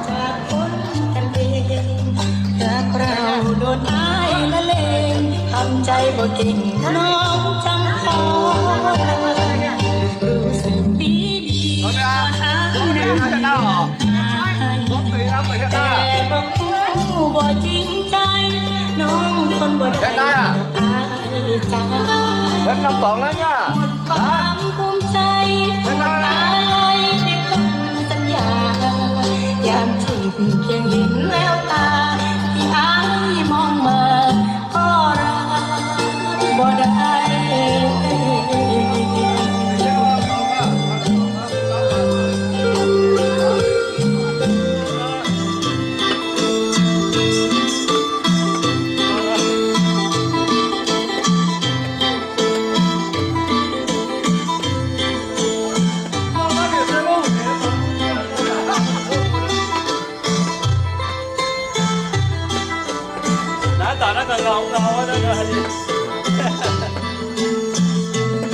จากคนกันเอง รักเราโดนอ้ายละเลง ทำใจบ่เก่งน้องจำปา รู้สึกดีดี แต่บ่ฮู้บ่จริงใจ น้องทนบ่ได้ดอกอ้ายจ๋า หมดความภูมิใจ หมดอาลัยในคำสัญญา ยามที่เพียงเห็นแววตา ที่อ้ายมองมา ก็รับบ่ได้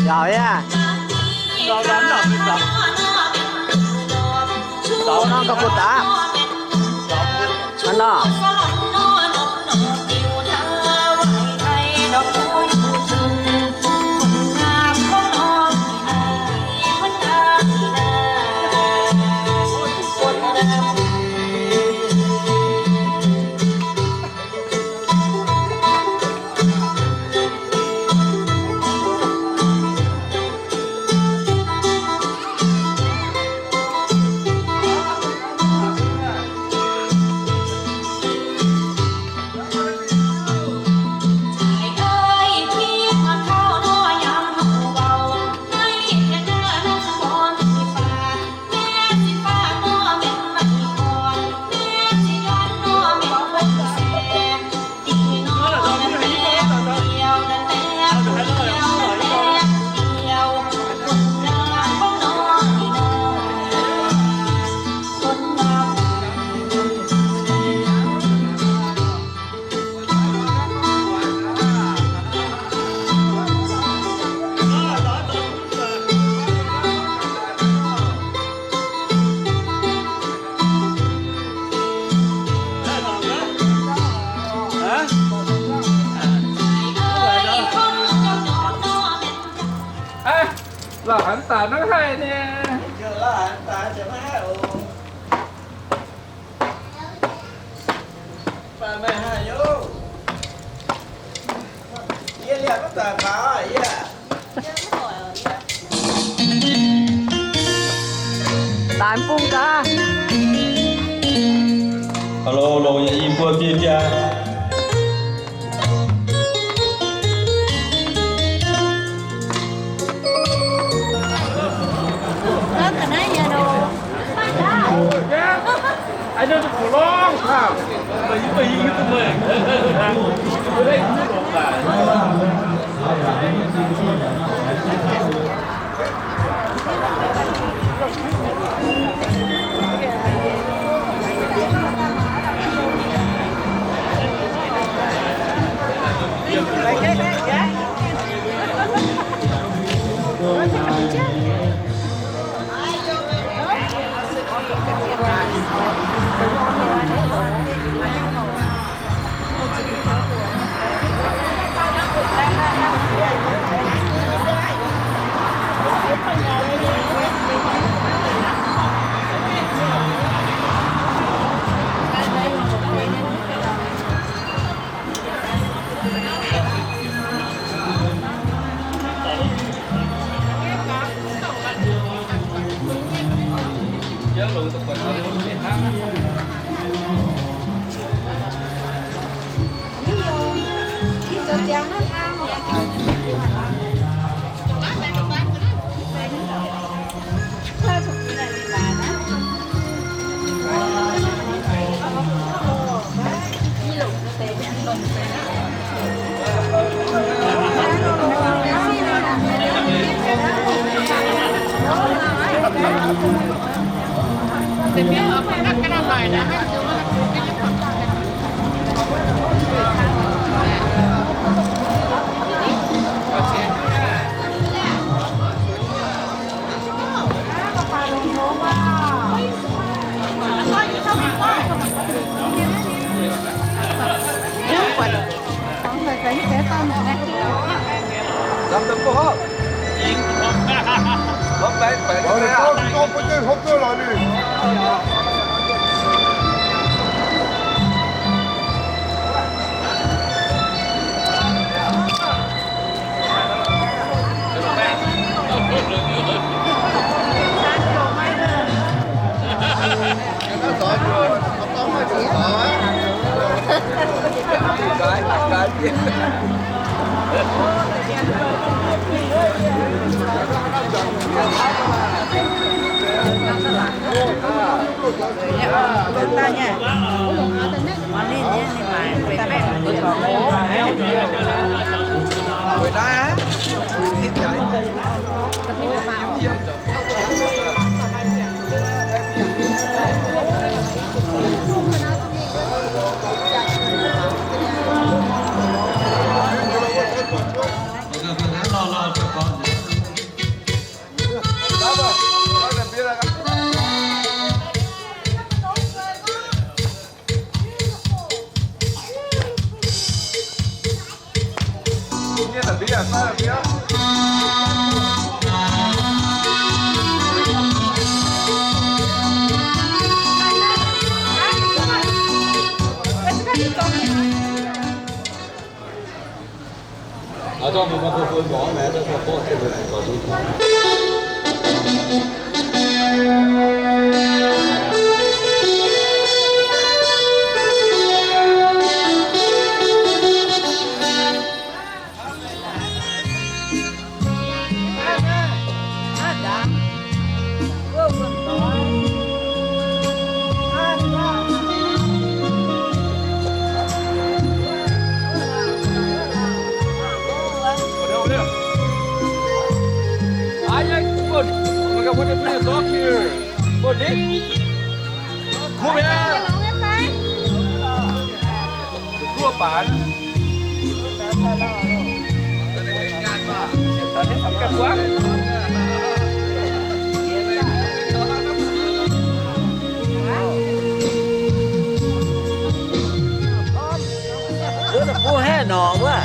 Yaac yaac. Nor ga'futv daaih. Hnangv nor. Aav, la'haaix daaih maiv haih nyei. Maiv haih yoc. Yie liemh maiv daaih taux yie. Daaih bung gaax. Hello, longc yaac i buo biei biei. Wuov deic-bung haeqv norqc wuov.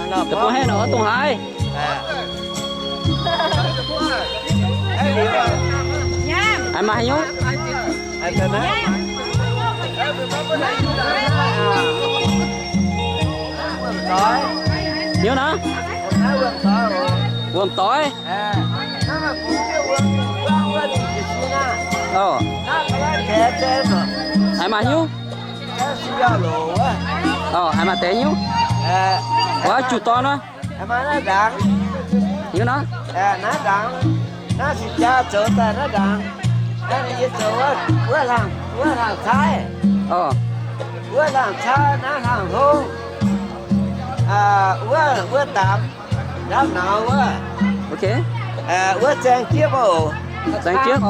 Deic-bung haeqv norqc dongh haaix? Haaix maaih haaix nyungc? Hnyouv naaiv? Wuom-doix. Oc. Haaix maaih haaix nyungc? Oc, haaix maaih deix haaix nyungc? Wuov juqv dorn nor. Hnyouv naaiv? Naaiv ndaangc, naaiv sic jaa zoux daaih naaiv ndaangc. Yie zoux wuov, wuov hlang caaiv. Oc. Wuov hlang caaiv, naaiv hlang hngongv. Wuov, wuov daapc ndapv nauz wuov. Wuov zaeng jiepv oc. Zaeng jiepv.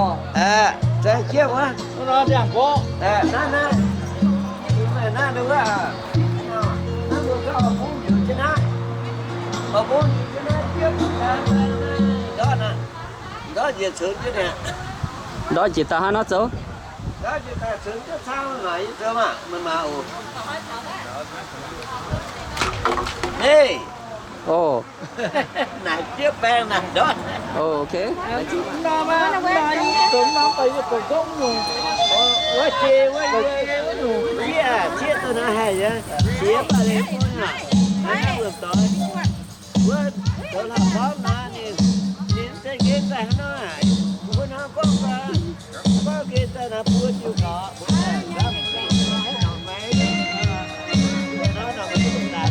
Zaeng jiepv wuov. Naaiv, naaiv, naaiv, naaiv, naaiv, naaiv, naaiv, naaiv, ndortv njiec taux haaix nor zoux? Oc. Naaic fiev baeng naaic ndortv. Oc, ok. Wuov jei wuov, wuov jei wuov nyungc fiev, fiev duqv naaiv haih nyei, qiex baac leiz bun aac, wuov zoux hlauv-gormv naaiv ninh, ninh za'gengh daaih hnangv nor aac, mbuo hnangv gorngv gorngv gengh daaih naaiv buo jiu gorx, mbuo daaih nor, nor, nor,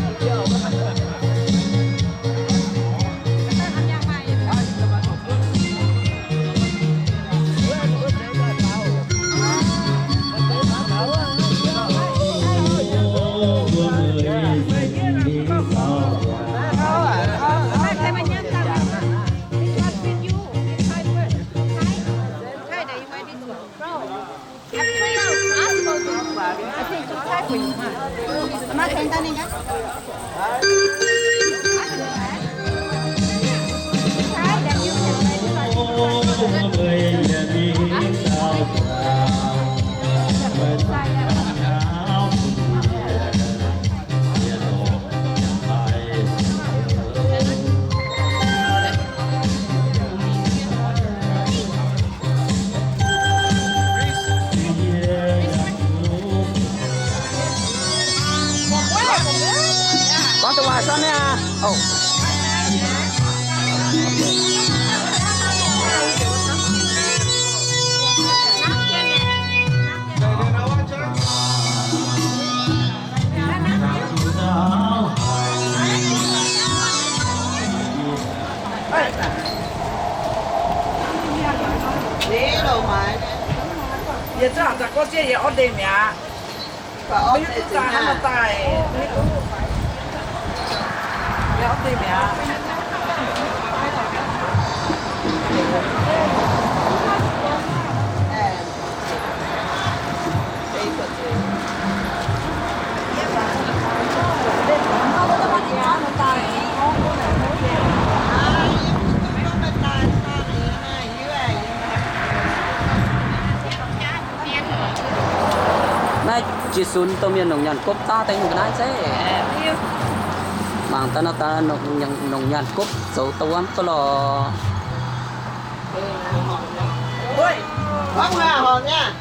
Gorngv dongh waac sanh niaa. Ov. Yie zungv a'hneiv gorngv jienv yie orv ndeic mi'aqv. Maiv hiuv duqv daaih hnangv nor daaih, maiv hiuv duqv. Yie orv ndeic mi'aqv. Naaiv jiex sunx dongh mienh longc nyaanh gopv daav deix nyungc ga'naaiv zeiv. Mangc daaih nor, daaih longc nyaanh gopv zoux da'wuov duqv lorqc. Waac daaih dangh.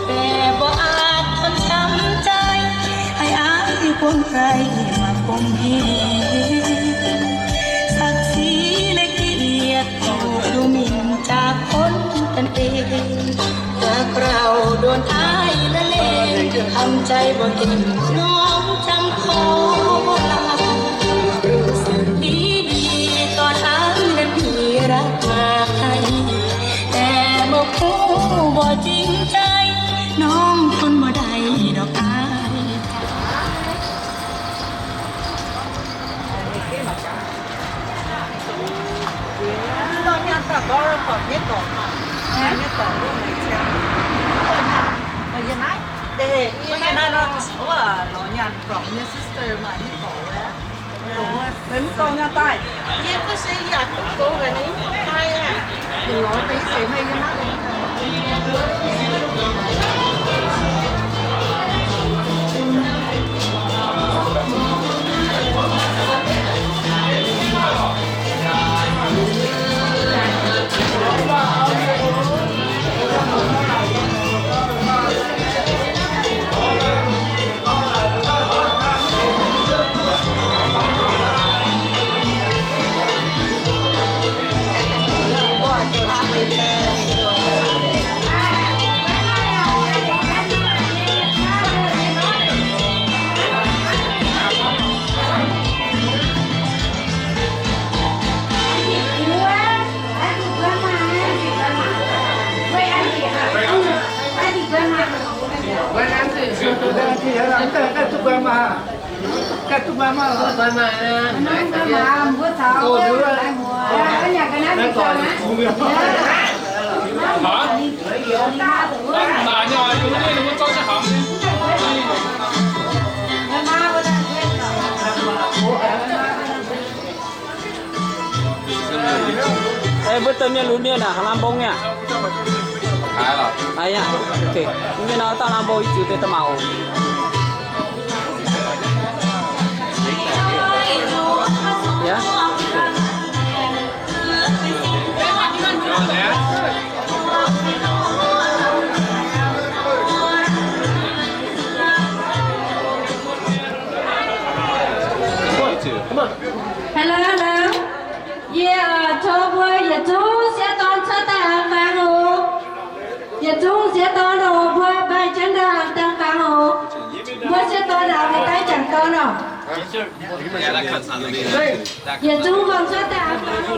แต่บ่อาจทนช้ำใจ ให้อายควงใครมาข่มเหง ศักดิ์ศรีและเกียรติถูกดูหมิ่นจากคนกันเอง หากเราโดนอ้ายละเลง ทำใจบ่เก่ง น้องจำขอลา รู้สึกดีๆ ตอนอ้ายนั้นมีรักมาให้ แต่บ่ฮู้บ่จริงใจ น้องทนบ่ได้ดอกอ้ายจ๋า Nor nyaanh daaih borrow from nyei dorc maah. Nyei dorc wuov meih ziangh. Nor yie naaiv, yie naaiv nor, wuov lorz nyaanh from nyei sister maah, nyei dorc wuov. Meih mv dorh nyaanh daaih. Yie mv se yaac duqv gox ga'naaiv nyei mv daaih aqv. Yie lorz meih se meih yie naaiv. Ei, mbuo domh mienh lunx mienh aac, lamh mbong nyei aac? Aav yaac, ok. Mv nyei nor, dangh lamh mbong, i ziux deix da'maauh oc. Yaac. Hello, hello. Yie tov mbuo yietc zungv sieqv dorn cuotv daaih an fangx oc. Yietc zungv sieqv dorn oc, mbuo maaih jienv daaih an fangx oc. Mbuo sieqv dorn aeqv, maaih daaih jangc dorn oc. Yietc zungv gorngv cuotv daaih an fangx.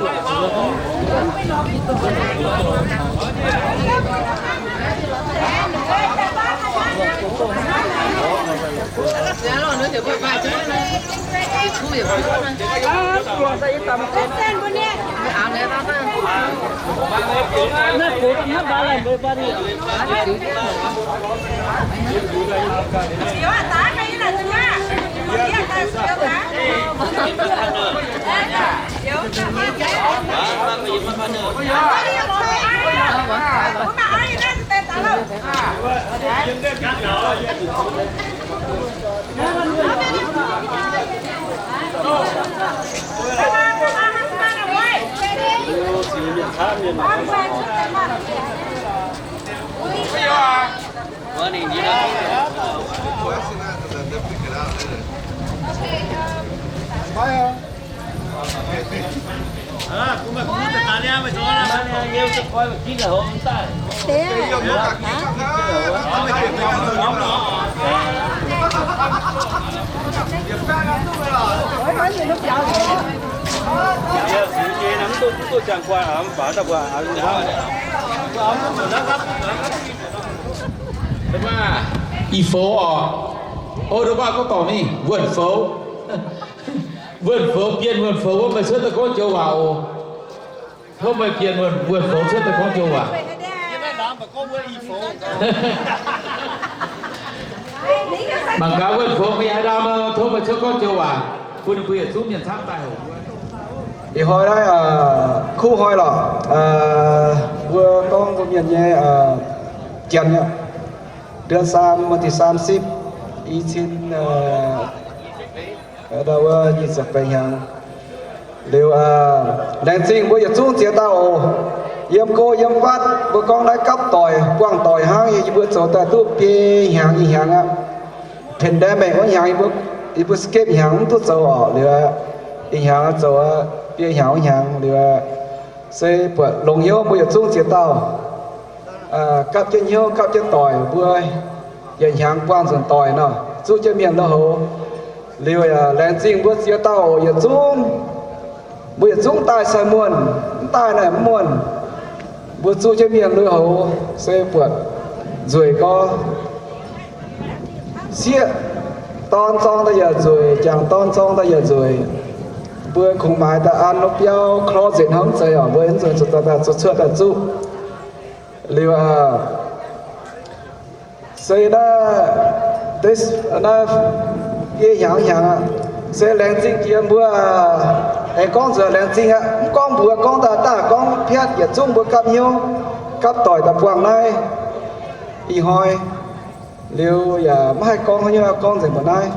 Ih foux oc. Ov, nduov baac gorngv dorngc mingh wuonh foux. Wuonh foux, bienh wuonh foux, wuov meih cuotv daaih gorngv joux waac oc. Tov meih bienh wuonh, wuonh foux cuotv daaih gorngv joux waac. Mangc gaax wuonh foux meih yaac ndaam, tov meih cuotv gorngv joux waac, bun ninh mbuo yietc zungv mienh camv daaih oc. Ih hnoi naaiv kuv hnoi lorqc, mbuo gorngv mbuo mienh nyei janx, เดือนสาม วันที่สามสิบ i cin wuov nyic ziepc feix hnyangx. Liuz, laengz zingh mbuo yietc zungv ziex dauh oc. Yiem go yiem fatv mbuo gorngv naaiv gapv doic buangh doic hnangv, yie mbuo zoux daaih duqv biei hnyangx nyei hnyangx aqv. Pandemic wuov hnyangx, yie mbuo skip hnyangx mv duqv zoux oc. Liuz, ih hnyangx zoux biei hnyangx wuov hnyangx. Liuz, se buatc longx hnyouv mbuo yietc zungv ziex dauh gapv jienv hnyouv gapv jienv doic, mbuo yietc hnyangx buangh nzunc doic nor, zuqv jienv mienh lui-houx. Liuz yaac laengz zingh mbuo ziex dauh yietc zungv, mbuo yietc zungv daaih sai muonh, mv daaih naaic mv muonh. Mbuo zuqv jienv mienh lui-houx se buatc nzueic gorx. Sieqv dorn zorng daaih yaac nzueic, jangc dorn zorng daaih yaac nzueic. Mbuo kungx maaiz daaih an lov biauv closet hnangv mv zeiz oc, mbuo mv nzueic zuqc daaih zuqc cuotv daaih zuqv. Liuz, se naaiv, naaiv biei hnyangx hnyangx aqv. Se laengz zingh jiex mbuo, aengx gorngv nzuonx laengz zingh aqv. Mv gorngv mbuox gorngv daaih daaih gorngv piatv yietc zungv mbuo gapv hnyouv gapv doic daaih buangh naaiv ih hnoi. Liuz yaac maiv haih gorngv haaix nyungc, gorngv nzengc mbuox naaiv.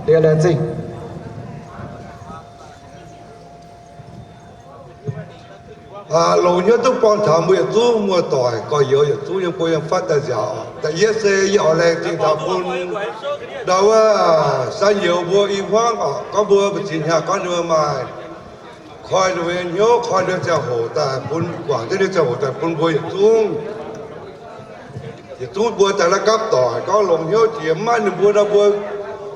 Liuz laengz zingh. Longc hnyouv duqv buangh taux mbuo yietc zungv muoz-doic gorx-youz yietc zungv yiem go yiem fatv daaih nziaauc. Da'yietv se yie oix laengz zingh taux bun ndau wuov san youz mbuo i hmuangv oc, gorngv mbuo mbu'ziex hnyangx gorngv ninh mbuo maaih koi ninh mbuo nyei hnyouv, koi ninh mbuo ziangh hoc daaih bun, guangc jienv ninh ziangh hoc daaih bun mbuo yietc zungv. Yietc zungv mbuo daaih naaiv gapv doic gorngv longc hnyouv jiex, maiv maaih ninh mbuo nor mbuo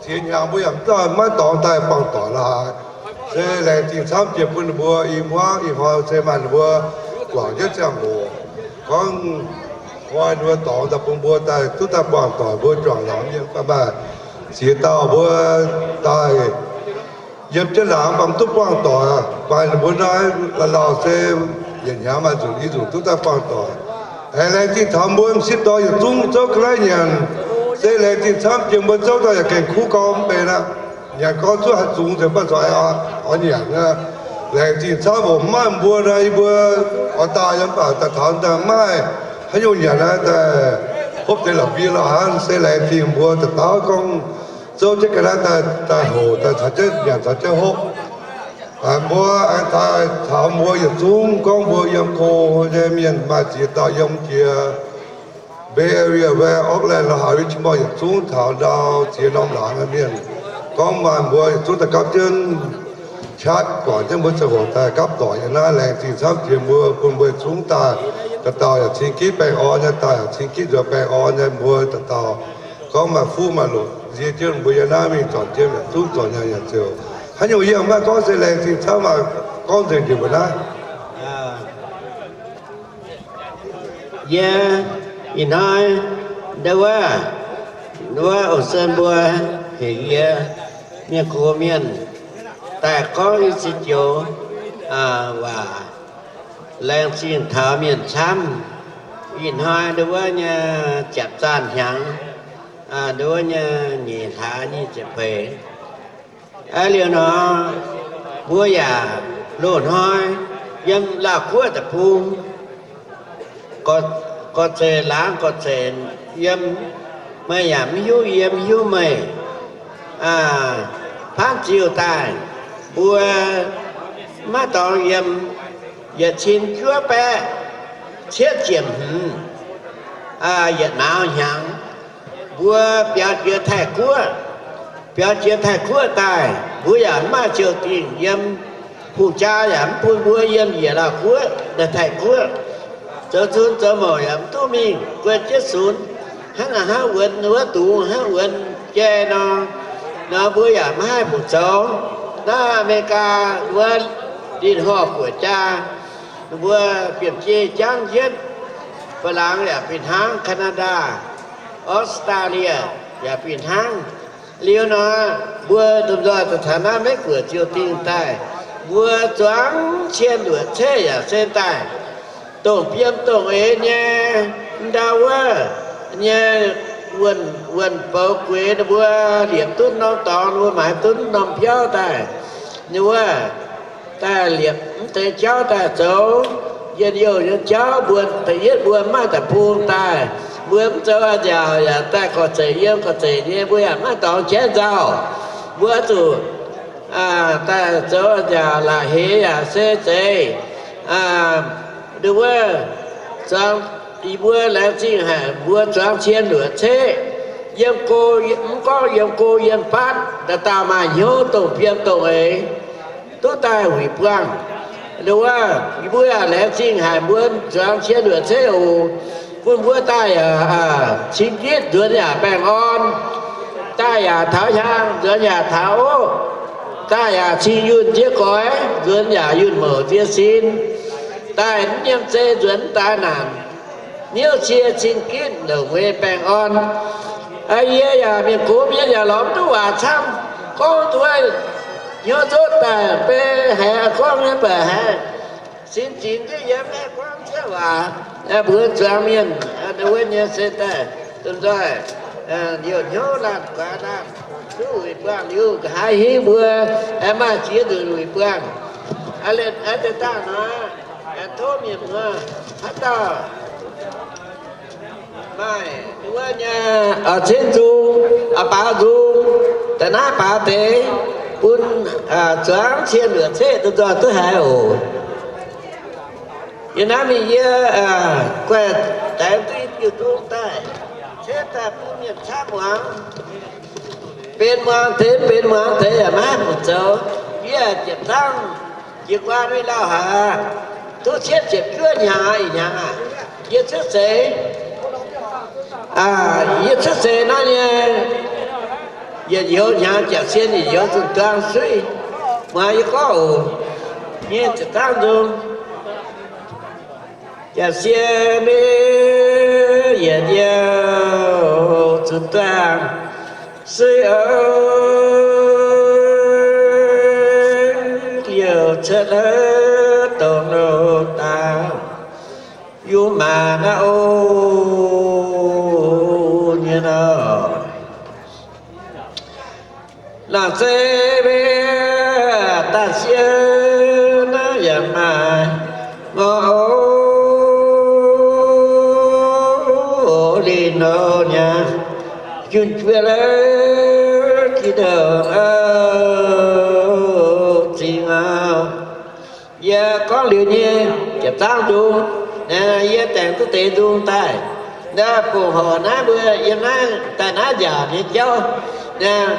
ziex hnyangx mbuo yaac mv daaih maiv dorngx daaih buangh doic lorqc. Se laengz zingh camv jiex bun ninh mbuo i hmuangv i hnoi se maaih ninh mbuo guangc jienv ziangh hoc gorngv koi ninh mbuo dorngx daaih bun mbuo daaih duqv daaih buangh doic, mbuo juangc laangz mienh fai maaih ziex dauh mbuo daaih yiem jienv laangz fai mv duqv buangh doic, maaih ninh mbuo naaiv lauh lauh se yietc hnyangx maaih nzunc i nzunc duqv daaih buangh doic. Aengx laengz zingh taux mbuo m'sieqv dorn yietc zungv zouv ga'naaiv nyanc, se laengz zingh camv jiex mbuo zouv daaih yaac gengh kuv gorngv mv benx aqv. Nyanc gorngv zuqc haaix zungx nzengc mv baac zuqc oix nyanc. Laengz zingh camv oc. Mv maaih mbuo nor, yie mbuo oix daaih yaac mv baac daaih taux daaih mv maaih haaix nyungc nyanc aqv, daaih hopv deix la'mbie lorqc hnangv. Se laengz zingh mbuo daaih taux gorngv zouv jienv ga'naaiv daaih, daaih hoc daaih caux jienv nyanc caux jienv hopv. Mbuo aengx daaih taux mbuo yietc zungv gorngv mbuo yiem go nyei mienh maaih ziex dauh yiem jiex Bay Area, Oakland, Ohaix, Richmond yietc zungv taux ndau ziex norm laangz mienh. Gorngv maaih mbuo yietc zungv daaih gapv jienv qaqv guangc jienv mbuo ziangh hoc daaih gapv doic yiem naaiv, laengz zingh camv jiex mbuo, bun mbuo yietc zungv daaih, dauh dauh yaac cing gitv baengh orn nyei, dauh yaac cing gitv nzuonx baengh orn nyei, mbuo dauh dauh gorngv maaih fuqv maaih loc nzie jienv mbuo yiem naaiv mingh zornc jienv yietc zungv zornc nyanc nyanc ziouc. Haaix nyungc yie maiv gorngv se laengz zingh camv, maaih gorngv nzengc njiec mbuo naaiv. Yie ih hnoi ndau wuov, ndau wuov ong-sen mbuo heuc yie mienh gox mienh daaih gorngv i ziex joux waac laengz zingh taux mienh camv. Ih hnoi ndau wuov nyei ziepc zaanh hnyangx, ndau wuov nyei nyeic hlaax nyic ziepc peix. Aa, liuz nor, mbuo yaac loz-hnoi yiem Laauh Guoqv deic-bung, gorx-zeic laangz gorx-zeic yiem, meih yaac mv hiuv yie mv hiuv meih. Paanv ziouh daaih, mbuo maiv dorngx yiem, yietc cin juov baeqv cietv ziepc hmz yietc mauz hnyangx, mbuo biaux jiex Taiv-Guoqv. Biaux jiex Taiv-Guoqv daaih, mbuo yaac mv maaih ziouc dingc yiem. Hungh jaa yaac mv bun mbuo yiem njiec Laauh Guoqv, Taiv-Guoqv. Zoux zunx zoux mouc yaac mv duqv mingh, guei jienv sunx, hnangv naaic hnangv wuonx wuov dungz, hnangv wuonx jai nor. Nor mbuo yaac maiv haih mbuoqc zoux. Naaiv Aa^me^li^gaa wuov linh horh guoqv jaa, ninh mbuo biemh jei jangv yietv. Faa^laangx yaac fih hnangv, Canada, Australia yaac fih hnangv. Liuz nor, mbuo domh nzoih daaih taux naaiv Meiv Guoqv ziouc dingh daaih, mbuo zuangx cien luoqc ceqv yaac se daaih, dongh biem dongh eix nyei, ndau wuov nyei, wuonh boux gueix ninh mbuo liepc duqv norm dorngx, ninh mbuo maaiz duqv norm biauv daaih, ninh wuov daaih liepc mv deix jauv daaih zoux. Njien-youh nyei jauv mbuo da'yietv mbuo mv maaih deic-bung daaih, mbuo mv zoux a'nziaauc yaac daaih gorqv-zeic yiem gorqv-zeic nyei, mbuo yaac mv maaih dorngx jaiv nzauh. Mbuo zuqc daaih zoux a'nziaauc la'heix yaac se zeiz. Nduov wuov, zuangx, yie mbuo laengz zingh haic mbuo zuangx cien luoqc ceqv, yiem go, mv gorngv yiem go yiem fatv, dauh dauh maaih hnyouv dongh biem dongh eix duqv daaih wuic buangh. Nduov wuov, yie mbuo yaac laengz zingh haic mbuo zuangx cien luoqc ceqv oc. Bun mbuo daaih yaac cing gitv nzuonx yaac baengh orn, daaih yaac taux hiaang nzuonx yaac taux oc, daaih yaac cing yunh nziex goix nzuonx yaac yunh mouc nziex sin, daaih mv nyiemc zei nzuonx mv daaih naanc, niouv cie cing gitv longc mueiz baengh orn. Yie yaac mienh gox mienh yaac lorz mv duqv waac camv, gorngv duqv hnyouv zotv daaih beiv haiz gorngv nyei baac haiz sin zinx jienv yiem maiv gorngv zieqv waac. Mbuo zuangx mienh wuov nyei se daaih domh nzoih liouh hnyouv laanh guaax laanh duqv wuic buangh liuz, nqa'haav hingv mbuo aengx maaih ziex nzunc wuic buangh. Aa, deix dangh nor, tov mienh muoz haaix dauh maaih wuov nyei, ceng nzung, baaux nzung, da'naaiv baaux deix, bun zuangx cien luoqc ceqv domh nzoih duqv haiz oc. Yie naaiv mingh yie guaih daix duqv i diuh nzung daaih, ceqv daaih bun mienh camv muangx. Benx muangx deix, benx muangx deix yaac maiv haih mbu'ziex zoux. Yie ziepc zangv jiex guaan mingh lauh haic, duqv cietv ziepc juov hnyangx ih hnyangx aac, yie cuotv seix, yie cuotv seix naaiv nyei yietc youz hnyangx jaav sien yietc youz zunh duang suiv. Muangx yie gorngv oc. Nyei ziepc zangv nzung. Jaav sien mingh yietc youz zunh duang suiv oc, liouh cuotv dongh loz-daaih yungz maaz naaiv oc nyei nor. Laangz zeiv mbe daaih siev naaiv yaac maaih ngorc oc, lih nor nyei, junh juov la'gi douh zingh aqv. Yie gorngv liuz nyei ziepc zangv nzung, yie daengx duqv deix nzung daaih, naaiv bungx horc naaiv mbuo yiem naaiv daaih naaiv nziaauc nyei jauv, naaiv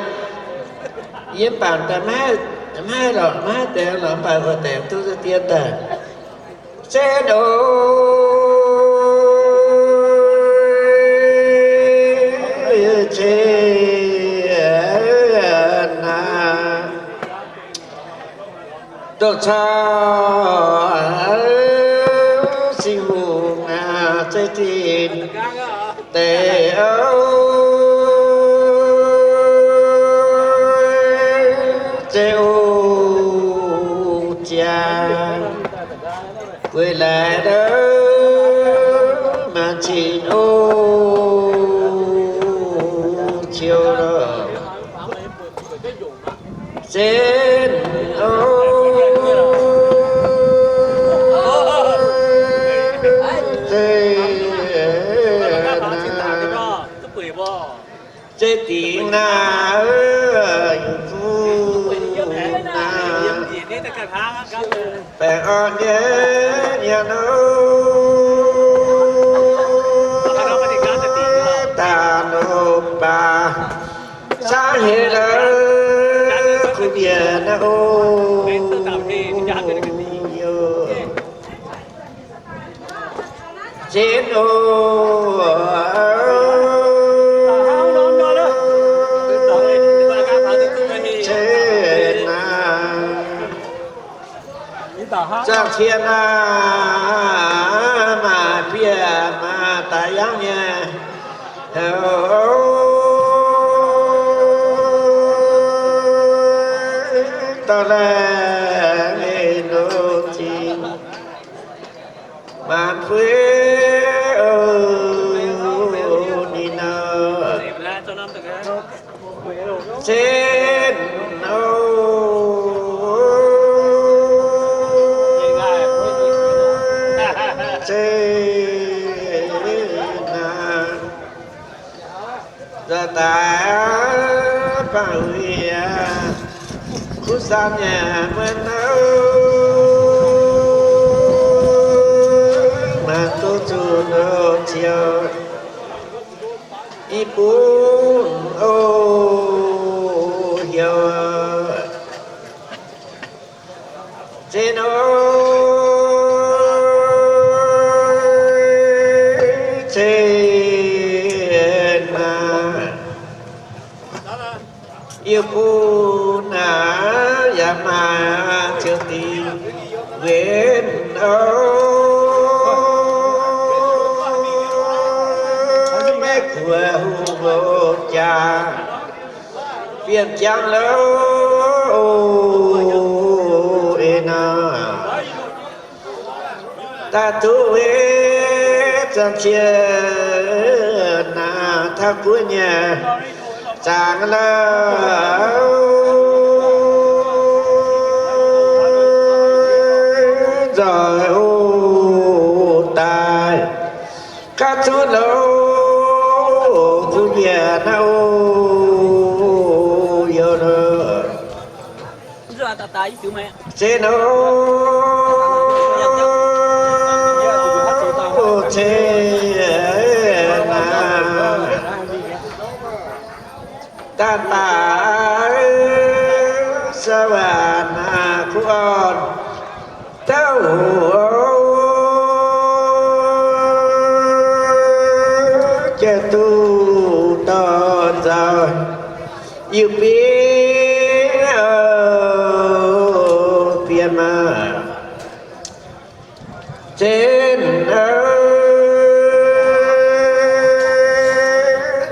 Yie mv baac maiv haih lorqc, maiv haih deix lorqc, mv baac mbuo deix duqv dien daaih. Zinh o, zinh naaiv, doqc caux Singx Lungh aac, zeiv zinh deix oc, zeiv ong jaa, weic laaix ndau maanc zinh ong ziouc lorqc. Zinh ong, zinh naaiv, zinh dingc naaiv, yie mbuo naaiv, baengh orn nyei nyanc nor, daaih nor baac, cangv heix lorqc, kuv mienh naaiv oc, yoc. Zinh oc, zinh naaiv, zangh qiex naaiv, maaih bieqc maaih daaih yangv nyei houc, dorh laengz ninh nor zinh maanc fuix oc, ninh nor zinh oc, zinh naaiv, nzoih daaih bangc wuic aqv, kuv saam nyanc muonz nor, maanc duqv zuqc nor ziouc i bung oc, heuc zinh oc, zinh naaiv, yie bung naaiv yaac maaih ziouc dingc nqenc oc, maiv guoqv hungh jaa, bienh jangx louc oc, eix nor. Daaih duqv weic zangh qiex naaiv taux buov nyei zaangc la'oc, nzoih oc daaih gapv zunv oc, kuv mienh naaiv oc, youz lorqc. Zinh oc, zinh naaiv, daaih daaih sa waac naaiv kuv orn dauh hoc jiex duqv dorh nzauh. Yiu biev oc, biev maah! Zinh oc,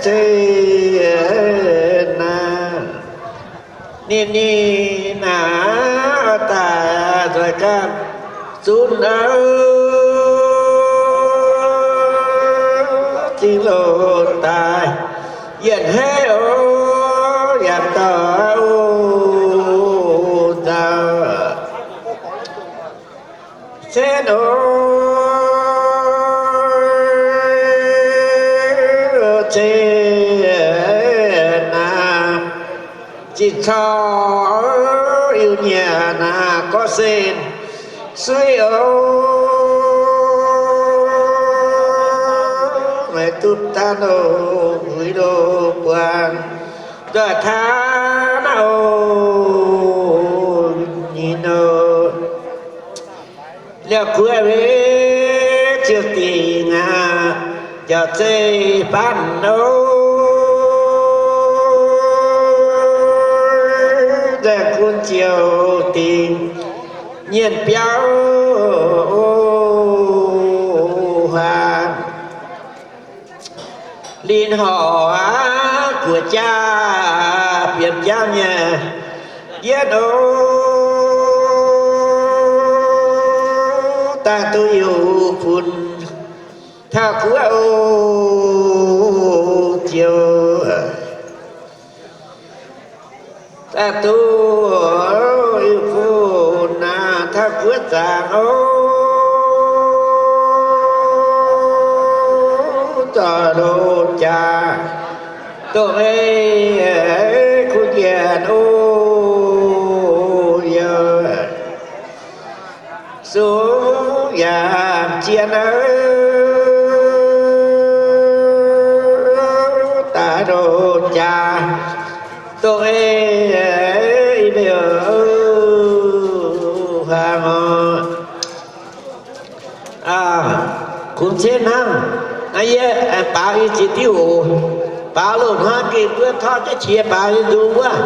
zinh naaiv, ninh ninh naaiv oix daaih nzoih gapv zunv oc, zinh loz daaih yietc hneiv oc, yaac dorh oc nzauh. Zinh oc, zinh naaiv, zinh corc Iu-Mienh naaiv gorngv sen suiv oc, meih duqv daaih nongc muic loh buangh nzoih taav Ninh nor, liouh guoqv ziouc dingc aqv, njoux zeih faanv nor, nzaeng gunv ziouc dingc nyienh biauv huaang. Linh horc aqv, guoqv jaav bienx jaav nyei yietv oc, daaih duqv Iu-Bun taux guoqv oc, ziouc daaih duqv Iu-Bun naaiv taux guoqv zaangc oc, zoih loz jaax dongh ei kuv njiec oc, yie sungx yaac zien oc, daaih loz jaax dongh ei, ei, ei, huaang oc. Kungx cien hnangv. Naaiv yie aengx baaux yie ziex diuv oc. Baaux loz-hnoi gengh mbuo torqv jienv qiex baaux yie nzung wuov.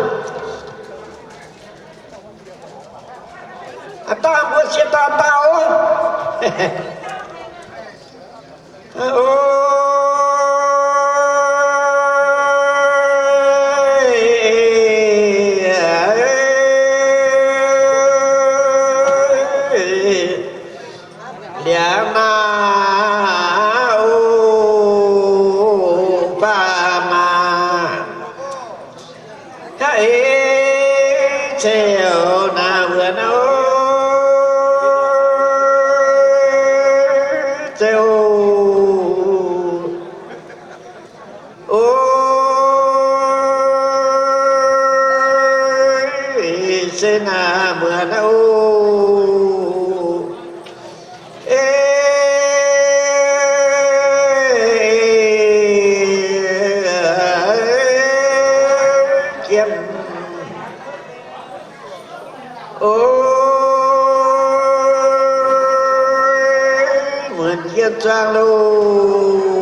Aa, dangh mbuo cie daaih baaux oc. Liangx naaiv oc, baac maac haaix ei ceux naaiv wuonx oc, ceux oc. Oc, se naaiv muonz oc. Ei, jiem. Oc, muonz jienv zuangx loh.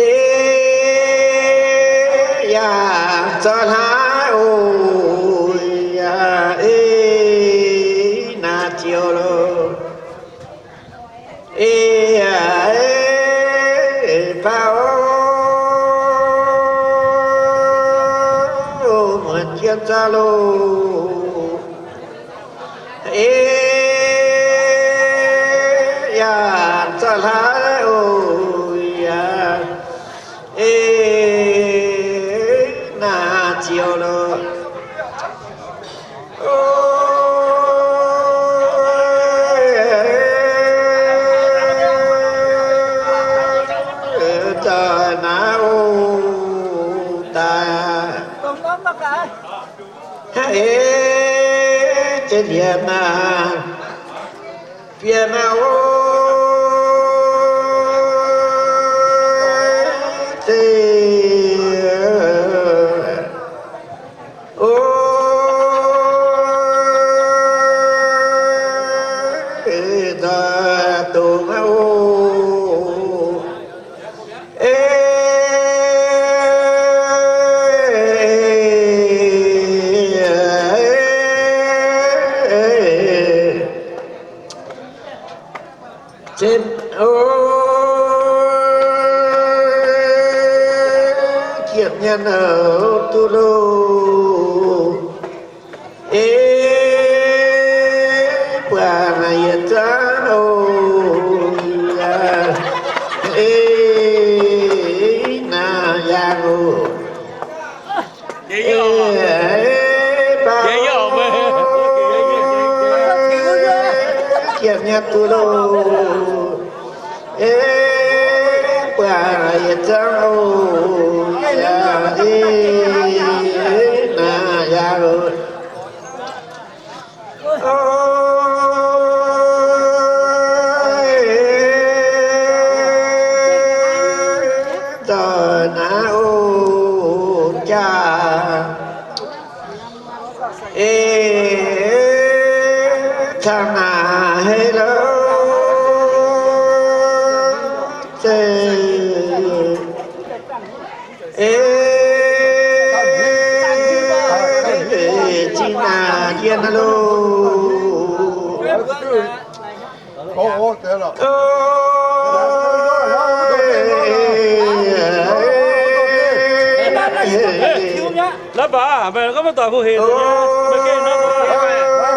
Ei, yaac zorqv hlaax oc, yaac ei, naaiv ziouc loh. Ei, yaac ei, baac oc, muonz jienv zuangx loh. Ei, yaac zorqv hlaax oc, yaac ei, naaiv ziouc loh. Oc, zoih naaiv oc, daaih haaix ei, ziex liemh naaiv, bieqc naaiv oc, zeiz oc, dongh naaiv oc. Ei, zinh oc, ziepc nyeic nor duqv loh. Ei, buatc naaiv yietc zungv oc, yaac ei, naaiv yangh oc. Ei, baac ziepc nyeic duqv loh. Ei, buatc yietc zungv oc, yaac ei, naaiv yangh oc. Oc, zoih naaiv oc, jaax Eix, caux naaic hei lo, zeiz, eix, zinh naaic yie naaiv loh. La'baac meih gorngv maiv doic hungh hec nyei, meih gengh hnangv nor, maiv gan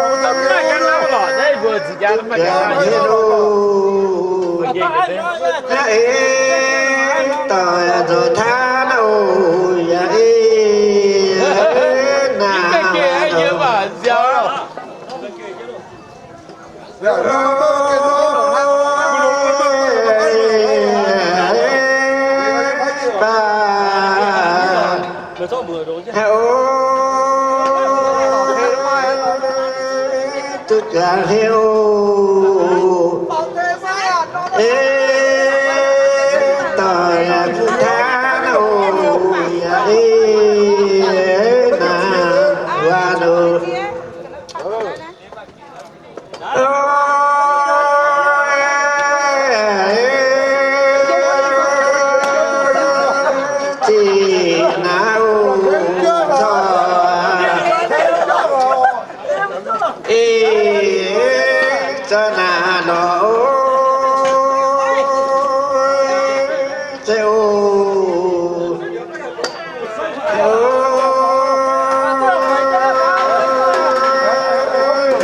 hnangv lorqc, naaiv mbuo ziex jaax maiv gan hnangv. Hnangv eix doic nzoih taav oc, yaac eix naaic nziaaux. Baac, o, duqv jaax heuc, eix doic yaac duqv taav oc, yaac eix naaic waac oc. Zinh naaiv oc, corc eix za'naaic lorqc oc, zeiz oc.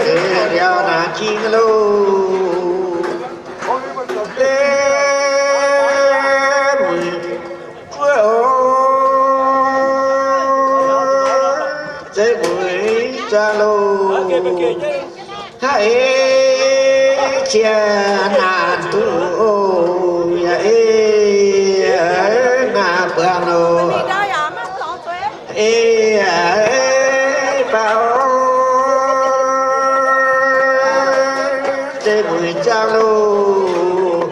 Liuz naaic jing loh. Eix, mueiz guoqv oc, zeiz mueiz zaah loh. Hnangv eix qiex naanc duqv oc, yaac eix naaic buangh loh. Eix, baac oc, zeiz mueiz zaah loh.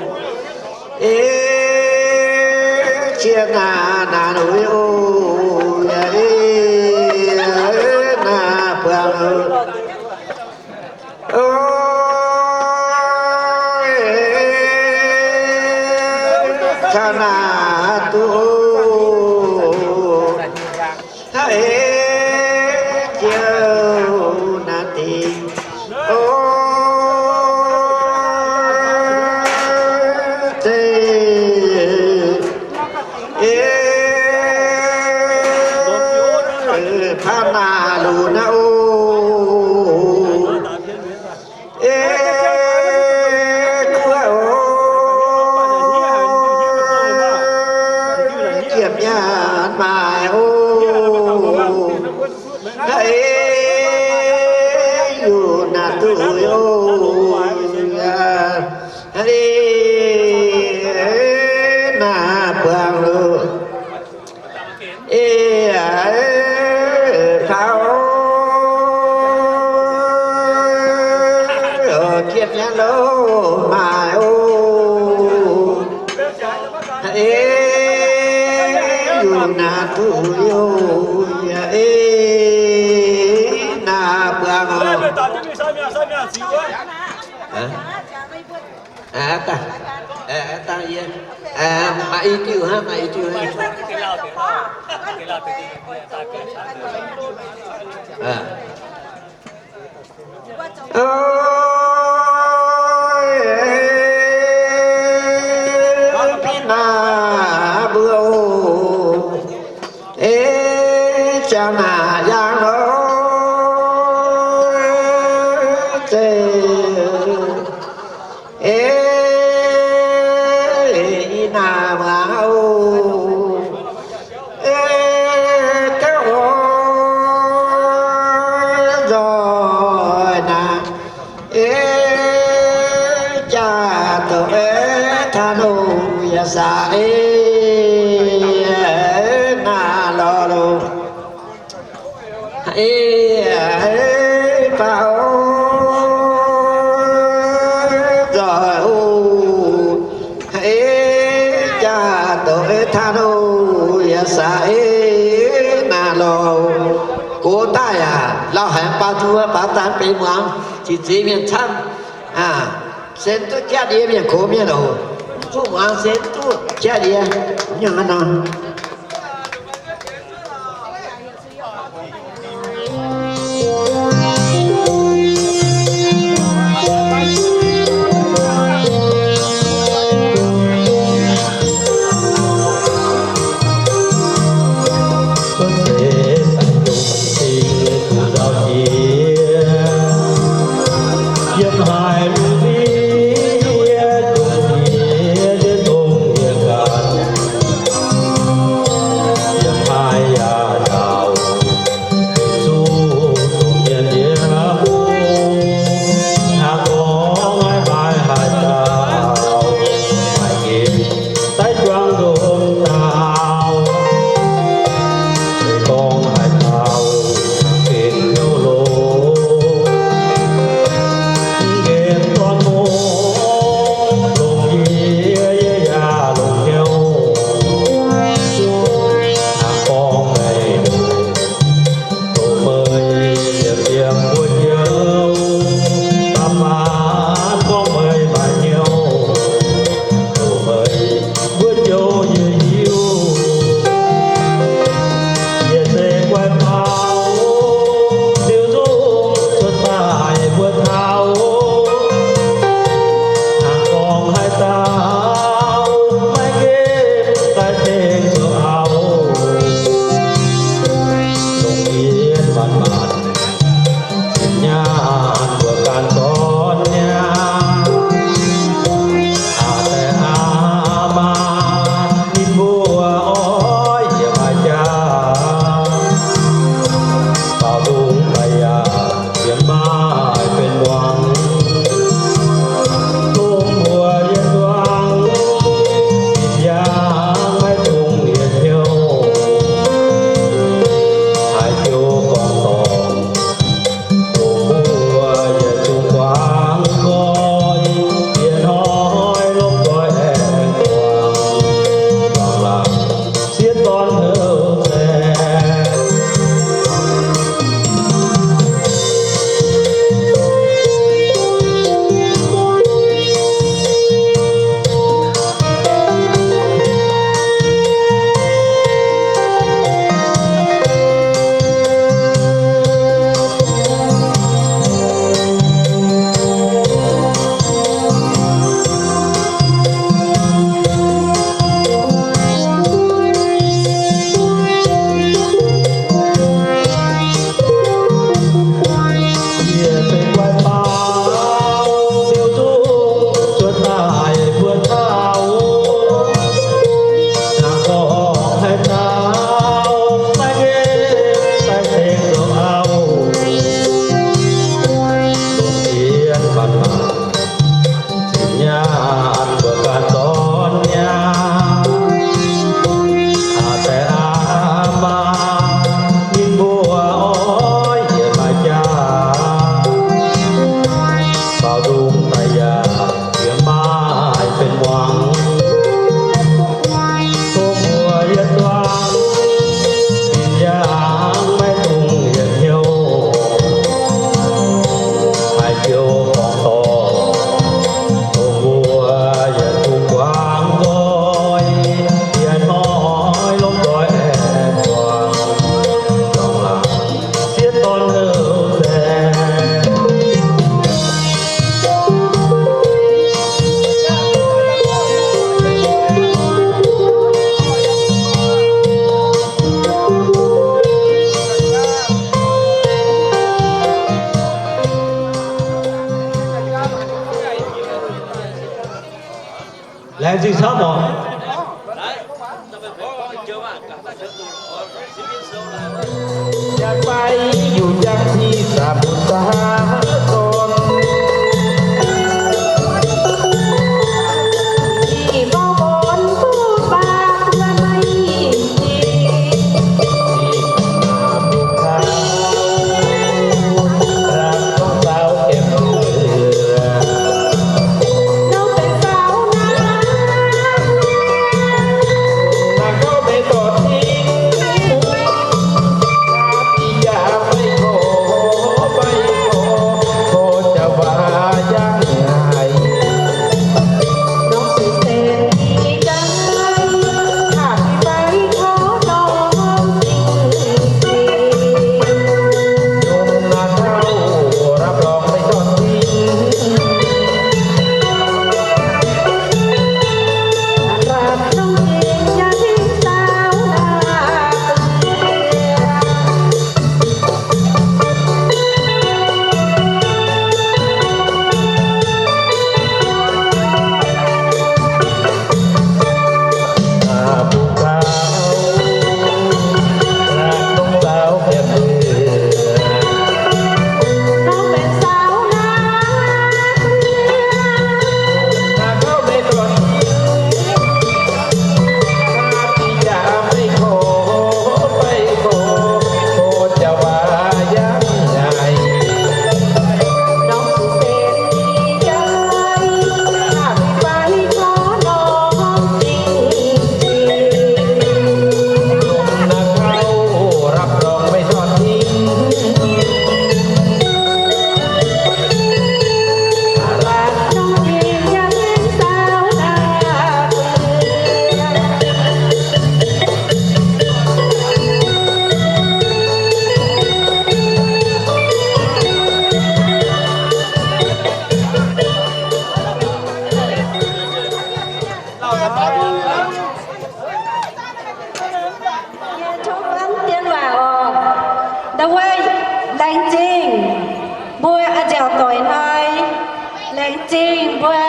Eix qiex naanc naanc uix oc, yaac eix naaic buangh loh. Oc, caux naaic duqv oc. Hnangv eix jiex naaic dingc oc, zeiz eix, paav naaic lunx naaiv oc. Eix guoqv oc, ziepc nyaanh maaic oc. Eix yunh naaic duqv oc, eix naaic buangh loh. Eix, paav oc, ziepc nyaanh loh maaic oc. Eix yunh naaic duqv oc, eix naaic buangh oc. Aa, dangh, aa, dangh yie, aa, maaih i diuh hnangv, maaih i diuh hnangv. Aa. Ov, naaiv mbuo oc. Eix, ziangh naaic yangh lorz zeiv. Eix, i naaic muangx oc. Eix, gauh oix nzoih naaic. Eix, jaax douc eix taux nor yaac saax eix naaic lorz loh. Eix, baac oix nzoih oc. Eix, jaax douc eix taux nor yaac saax eix naaic lorz. Gox daaih yaac lauh haic. Baaux nduov, baaux daan benx muangx, cing zeix mienh camv. Sen duqv jatv ndie mienh gox mienh oc. Duqv muangx sen duqv jatv ndie. Nyungc hnangv nor. Laengz zingh camv oc. Yaac fai yuc njang ti saah mbuo zaax dorn. Ih bauv born duqv baac mbuo maiv ih jiex. Ih hnangv mbuo kaux, ih hnangv gorngv zaux gemh mbuo. Nor benx zaux naaiv, naaiv gorngv benx dorh cing, ih yaac maiv gox. nziaauc doic hnoi. Laengz zingh mbuo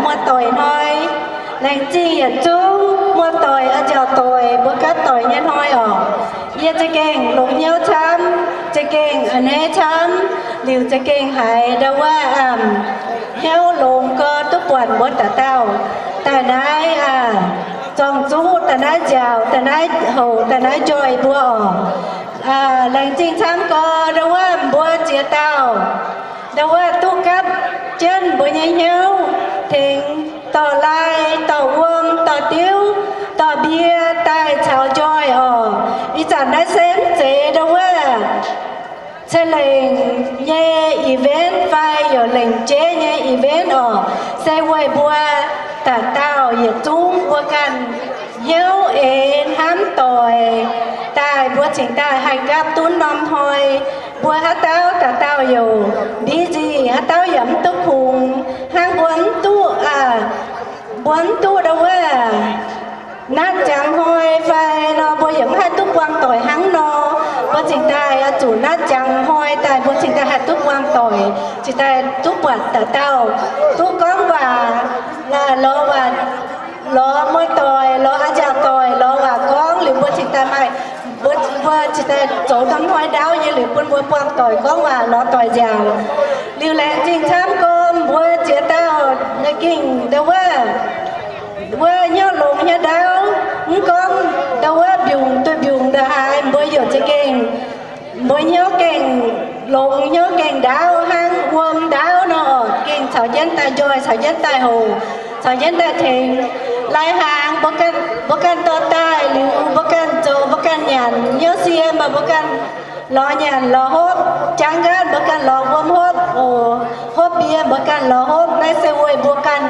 muoz-doic hnoi. Laengz zingh yietc zungv muoz-doic, a'nziaauc doic, mbuo gapv doic nyei hnoi oc. Yie za'gengh longx hnyouv camv, za'gengh a'hneiv camv, liuz za'gengh haiz ndau wuov hnyouv longx gau duqv buatc mbuo dauh dauh daaih naaiv zorng-zuqv, daaih naaiv nziaauc, daaih naaiv houc, daaih naaiv njoih mbuo oc. Laengz zingh camv gau ndau wuov mbuo ziex dauh, ndau wuov duqv gapv jienv mbuo nyei hnyouv tengx dorh lai, dorh wuom, dorh diuv, dorh mbie daaih caux njoih oc. Ih zanc naaiv se mv zeiz ndau wuov ceix lengc nyei event fai youc lengc jeiv nyei event oc. Se weic mbuo dauh dauh yietc zungv mbuo ganh hnyouv eix hnamv doic daaih, mbuo cingx daaih haih gapv duqv norm hnoi. Mbuo haaix dauh dauh dauh youc busy, haaix dauh yaac mv duqv kungx hnangv mbuo mv duqv, mbuo mv duqv ndau wuov natv ziangx hnoi fai nor mbuo yaac mv haih duqv buangh doic hnangv nor. Mbuo cingx daaih oix zuqc natv ziangx hnoi daaih, mbuo cingx daaih haih duqv buangh doic, cingx daaih duqv buatc dauh dauh duqv gorngv waac, lorz waac, lorz muoz-doic, lorz a'nziaauc doic, lorz waac gorngv liuz mbuo cingx daaih maaih, mbuo, mbuo cingx daaih zoux norm hnoi ndaauv nyei liuz bun mbuo buangh doic gorngv waac lorz doic nziaauc. Liuz laengz zingh camv gau mbuo ziex dauh naaiv gengh ndau wuov, wuov hnyouv longx hnyouv ndaauv, mv gorngv ndau wuov mbiungc duih mbiungc ndongc haaix mbuo youc za'gengh, mbuo hnyouv gengh longx hnyouv gengh ndaauv hnangv wuom ndaauv nor, gengh caux jienv daaih njoih, caux jienv daaih hoc, caux jienv daaih tengx. Lai-hnaangx mbuo ganh dorh daaih liuz mbuo ganh zoux, mbuo ganh nyanc hnyouv sie, mv baac mbuo ganh lorz nyanc lorz hopv, jangv nqaatv mbuo ganh lorz wuom hopv oc, hopv mbie mbuo ganh lorz hopv. Naaiv se weic mbuo ganh,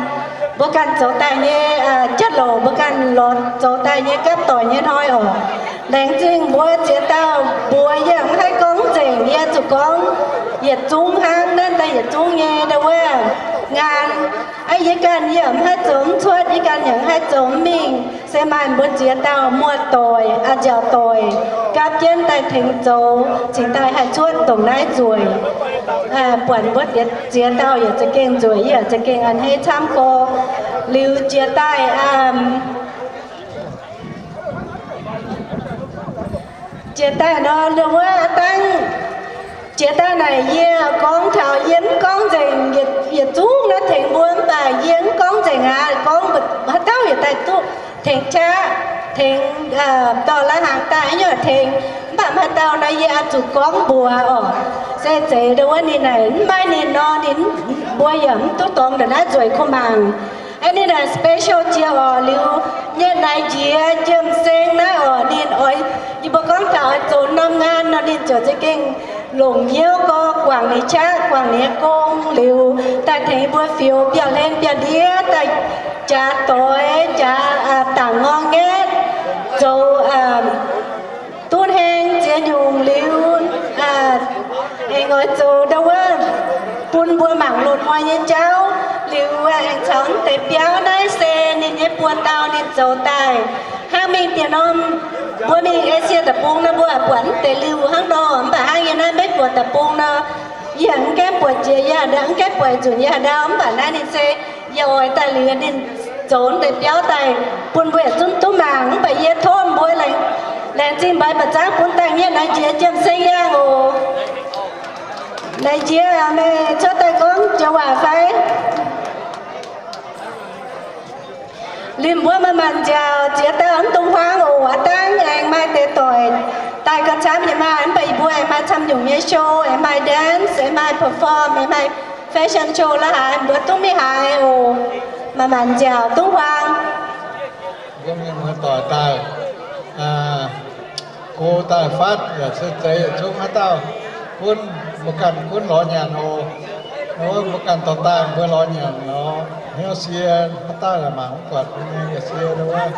mbuo ganh zoux daaih nyei jatv louc, mbuo ganh lorz zoux daaih nyei gapv doic nyei hnoi oc. Laengz zingh mbuo ziex dauh mbuox yie mv haih gorngv nzengc, yie zuqc gorngv yietc zungv hnangv, naaiv daaih yietc zungv nyei ndau wuov ngaan. Aa, yie ganh yie mv haih zoux mv cuotv, yie ganh yaac mv haih zoux mv mingh. Se maaih mbuo ziex dauh muoz-doic, a'nziaauc doic gapv jienv daaih tengx zoux, cingx daaih haih cuotv dongh naaiv nzueic. Buatc mbuo ziex dauh yaac za'gengh nzueic, yie yaac za'gengh a'hneiv camv gau. Liuz jiex daaih, jiex daaih nor, ndau wuov dangh jiex daaih naaic yie gorngv taux yie mv gorngv nzengc, yietc zungv naaiv tengx mbuo mv baac yie mv gorngv nzengc aqv. Gorngv haaix dauh yaac daaih duqv tengx qaqv, tengx dorh lai-hnaangx daaih nyei tengx, mv baac haaix dauh naaiv yie oix zuqc gorngv mbuox oc. Se zeiz ndau wuov ninh naaic mv maaih ninh nor, ninh, mbuo yaac mv duqv dorngx ndongc naaiv nzueic kuh mangc. Aeqv, ninh naaic special jiex oc. Liuz nyei naaiv njiec Jiem Seng naaiv oc, ninh oix, yie mbuo gorngv taux oix zoux norm ngaan nor, ninh ziouc za'gengh longc hnyouv gau guangc ninh qaqv, guangc ninh nyei gong liuz, daaih tengx mbuo fioux biauv-hlen biauv-ndiev, daaih jaax doix, jaax dangc ngorng ngaetv, zoux duqv heng ziex nyungc liuz, aengx oix zoux ndau wuov bun mbuo mangc loz-hnoi nyei jauv. Liuz aengx caux mv deix biauv naaiv se ninh nyei buoz-ndau ninh zoux daaih. Hnangv mingh diex norm mbuo mingh Esie deic-bung nor, mbuo buatc mv deix liuh hnangv nor, mv baac hnangv yie naaiv maiv buatc deic-bung nor, yie mv gaengh buatc jiex yie haaix ndau, mv gaengh buatc nzunc yie haaix ndau, mv baac naaiv ninh se yie oix daaih liuz ninh zoux mv deix biauv daaih bun mbuo yietc zungv duqv mangc. Mv baac yie tov mbuo laengz zingh mbaix mba'zangv bun dangh nyei naaiv njiec Jiem Seng yangh oc. Naaiv njiec meih cuotv daaih gorngv joux waac fai? Liuz mbuo manc-manc nziaauc ziex dauh mv dungx huaang oc. Aav dangh aengx maaih deix doic daaih gauh camv nyei maah, mv baac yie mbuo aengx maaih camv nyungc nyei show, aengx maaih dance, aengx maaih perform, aengx maaih fashion show la'haaix, mbuo duqv mingh haaix oc. Manc-manc nziaauc duqv huaang. Mbuo mienh muoz-doic daaih, go daaih fatv yaac se zeiz yietc zungv haaix dauh gunv, mbuo ganh gunv lorz nyanc oc. Mbuo ganh dorh daaih mbuo lorz nyanc lorz hnyouv sie, haaix dauh yaac mangc mv buatc mbuo nyei sie wuov.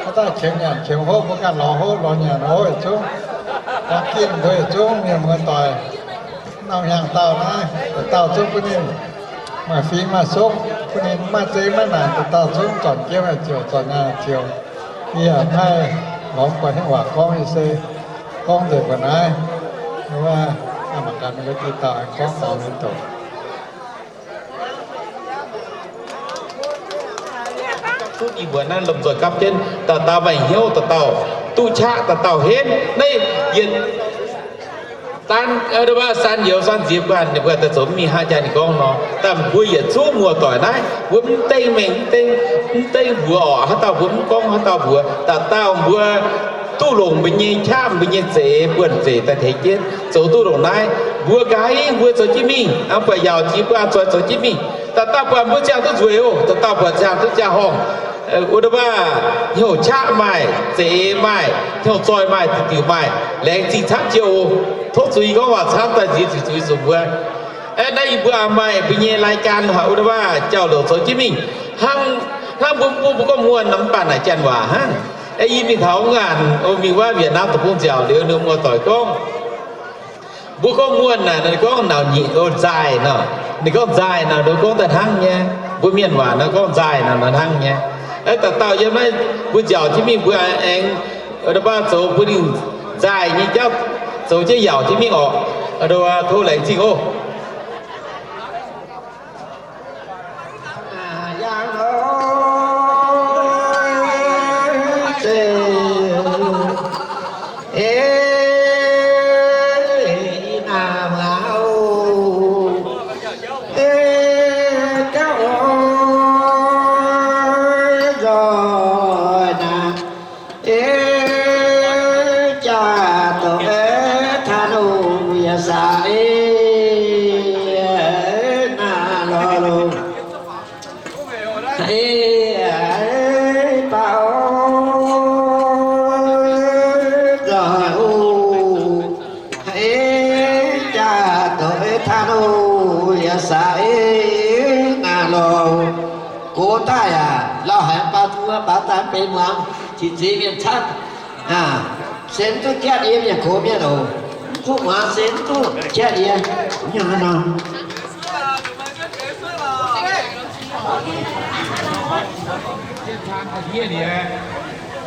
Haaix dauh qiemx nyanc qiemx hopv mbuo ganh lorz hopv lorz nyanc oc yietc zungv. Dangh ginh mbuo yietc zungv mienh muoz-doic, norm hnyangx dauh naaiv, dauh dauh zungv bun ninh maaih fingx maaih sopv, bun ninh maaih zeiz maaih naanc, dauh dauh zungv zornc jiem ziouc zornc nyaah ziouc. Yie yaac maiv lorz mv buatc hnyouv waac gorngv, yie se gorngv nzengc mbuo naaiv. Mangc gaax, mv deix dauh aengx gorngv taux ninh doqc. Duqv ih mbuo naaiv lomh nzoih gapv jienv, dauh dauh maaih hnyouv, dauh dauh duqv qaqv, dauh dauh henv. Naaiv yietc daan, aa, san youz san nziex guanh, ninh mbuo daaih zoux mingh hnangv jaax ninh gorngv nor. Daaih mbuo yietc zungv muoz-doic naaiv, mbuo mv dengv mengh, mv dengv, mv dengv mbuox orqc, haaix dauh mbuo mv gorngv haaix dauh mbuox. Dauh dauh mbuo duqv longc mbuo nyei qaqv, mbuo nyei zeix, buonv-zeic daaih tengx jienv zoux duqv longc naaiv. Mbuo nqa'haav mbuo zoux jienv mingh, buatc yaauc jiex mbuo zoih zoux jienv mingh. Dauh dauh buatc mbuo ziangh duqv nzueic oc, dauh dauh buatc ziangh duqv jaa-horngh. Wuov deix waac hnyouv qaqv maaih, zeix maaih, hnyouv zoih maaih, diuc diuc maaih, laengz zingh camv jienv oc. Tov zuiz gorngv waac camv daaih nziex zuiz zuiz zuqc mbuo. Naaiv yie mbuo maaih mbuo nyei รายการ haic, wuov deix waac jauv-louc zoux jienv mingh. Hnangv, hnangv mbuo, mbuo, mbuo gorngv muonh nor mv baac naaic janx waac hnangv. Yie mingh taux ngaanc, mingh wuov Việt Nam deic-bung nziaauc liuz, ninh muoz-doic gorngv, mbuo gorngv muonh naaic, ninh gorngv nauc nyeic, o, nzaaih nor. Ninh gorngv nzaaih nor, ninh gorngv daaih hnangv nyei. Mbuo mienh waac nor gorngv nzaaih nor, nor hnangv nyei. Dauh dauh yiem naaiv mbuo nziaauc jienv mingh, mbuo aengx, wuov deix baac zoux bun ninh nzaaih nyei jauv, zoux jienv yaauc jienv mingh orqc. Wuov deix baac tov laengz zingh oc. Gox daaih aqv, lauh haic, baaux zuqc baaux daaih benx muangx, qiex zeix mienh camv. Aa, se mv duqv jatv yie mienh gox mienh oc. Mv duqv muangx se mv duqv jatv yie. Nyungc nor.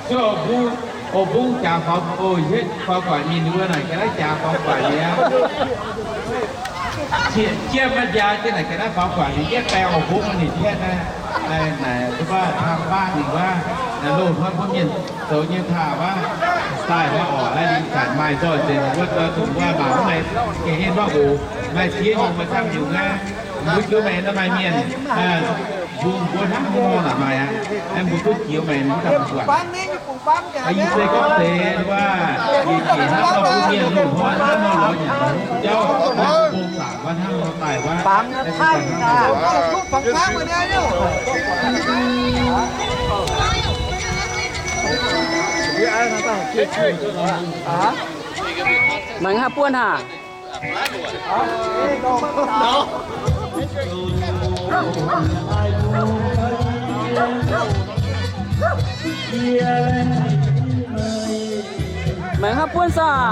Zuov o bung, o bung jaax faaux, o hietv faaux guaix mingh wuov naaic ga'naaiv jaax faaux guaix mi'aqv. Jiem maiv jaa jienv naaic ga'naaiv faaux guaix mingh jienv baeng o bung ninh hietv naaiv, naaic duqv baav tang baav ninh wuov, naaic loz-hnoi mbuo mienh zoux nyei taux wuov, daaih wuov orqc, naaiv ninh zanc maaih nzoih nzengc wuov, dongh wuov mangc maiv gengh heh maiv oc, maaih ziex nyungc maaih camv nyungc aqv. Mbuo jiuv maengx naaiv maaih mienh, mbuo, mbuo hnangv nor naaic maaih aqv. Mbuo duqv jiuv maengx mbuo daaih mbuo buatc. Ih se gorngv deix wuov, ih hnangv nor mbuo mienh loz-hnoi hnangv nor lorz nyanc jauv, bung zaangc wuov hnangv nor daaih wuov. Maengx haaix buonv haac? Maengx haaix buonv saah?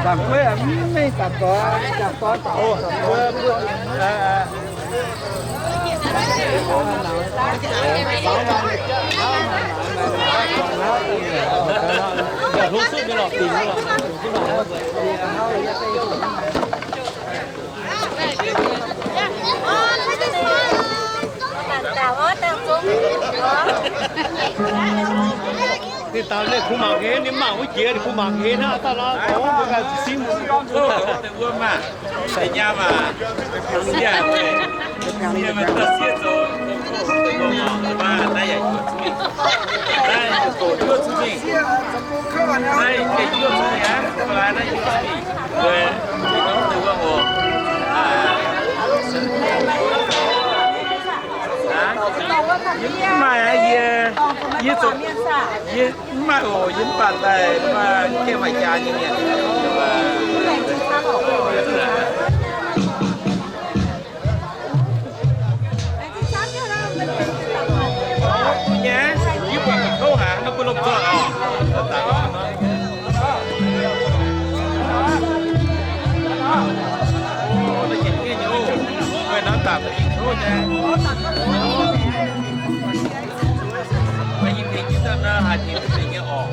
Zaangc gueiv mv mengh daaih doix, jangx doix daaih. Ninh daux ninh kungx mangc heix, ninh mangc wuov jiex ninh kungx mangc heix hnangv, dauh lauh zoux wuov mbuo ganh ziqc singv mbuo. Deix wuov maah, deix nyaam maah, sieqv, sieqv maaih dauh sieqv zoux, maah, naaiv yaac yuoqc zuqc mingh. Naaiv goux yuoqc zuqc mingh. Naaiv gengh yuoqc zuqc mingh aqv, mv baac naaiv yuoqc zuqc mingh. Deix wuov oc. Yie mv maaih, yie, yie zoux, yie mv maaih oc. Yie mv baac daaih mv maaih gaengh maaih jaax nyei mienh. Nyei, yie buatc mangc kouv haic, mv bun lomh nzoih oc. Meih nor daaih mv kouv nyei. Meih yie tengx jienv daaih nor, haaix tengx mv deix nyei oc.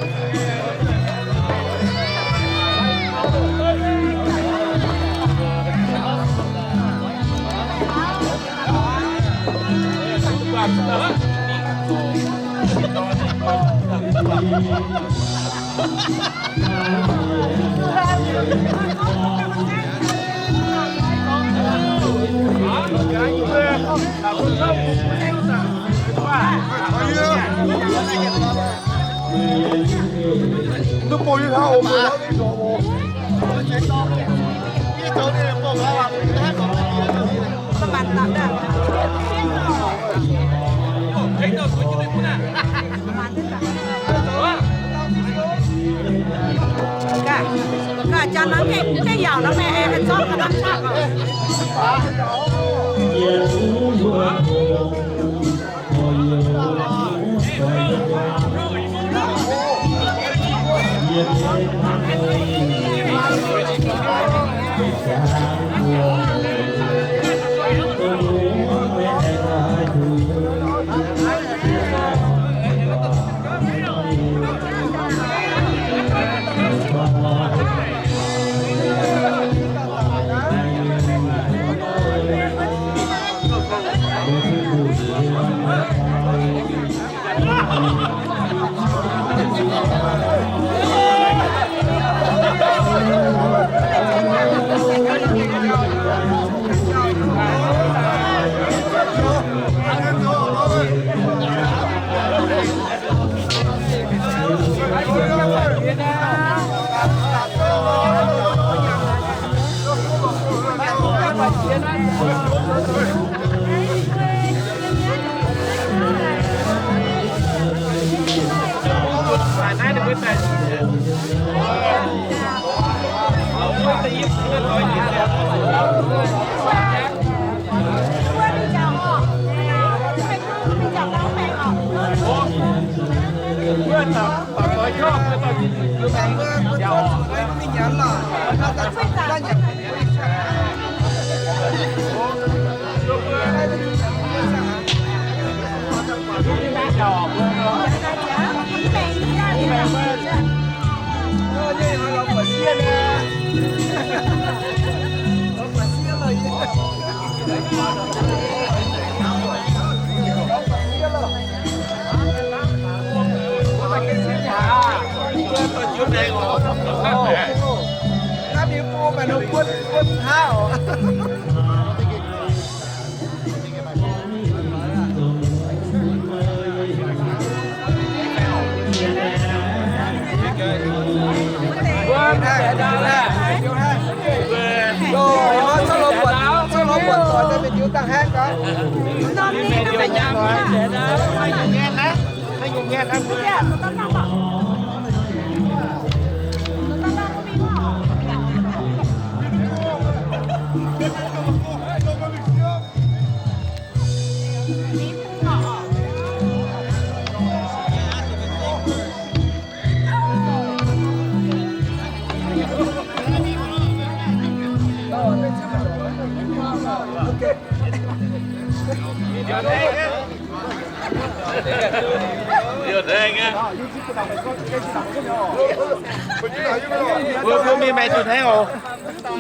Mbuo mbuo mingh maaih diuh hnangv oc.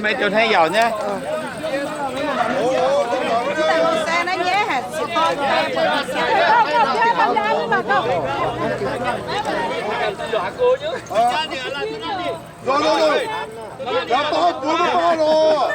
Maaih diuh hnangv yaac nyei. Lorqc, lorqc, lorqc. Yaac baav buonv mv baav lorqc.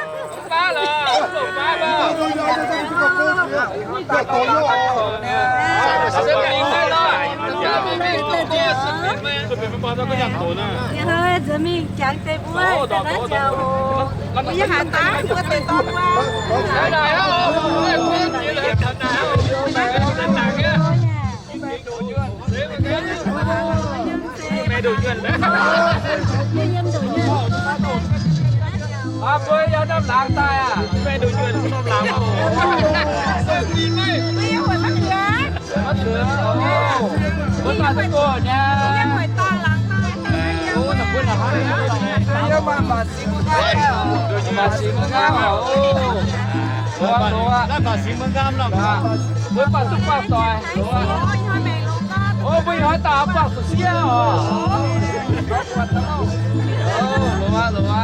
Nzunc mingh jangx deix mbuo daaih naaiv ziangh hoc, mbuo yiem haaix daaih mbuo deix dorn wuov. Aa, mbuo yiem norm laangz daaih aqv. Mbuo daaih duqv go nyei. Mbuo maaih mbac singx mbuo nqaam, mbac singx mbuo nqaam oc. Loz aqv, loz aqv. Mbuo baac duqv buangh doic. Loz aqv. Ov, mbuo ih hnoi daaih buangh zuqc sieqv oc. Loz aqv, loz aqv.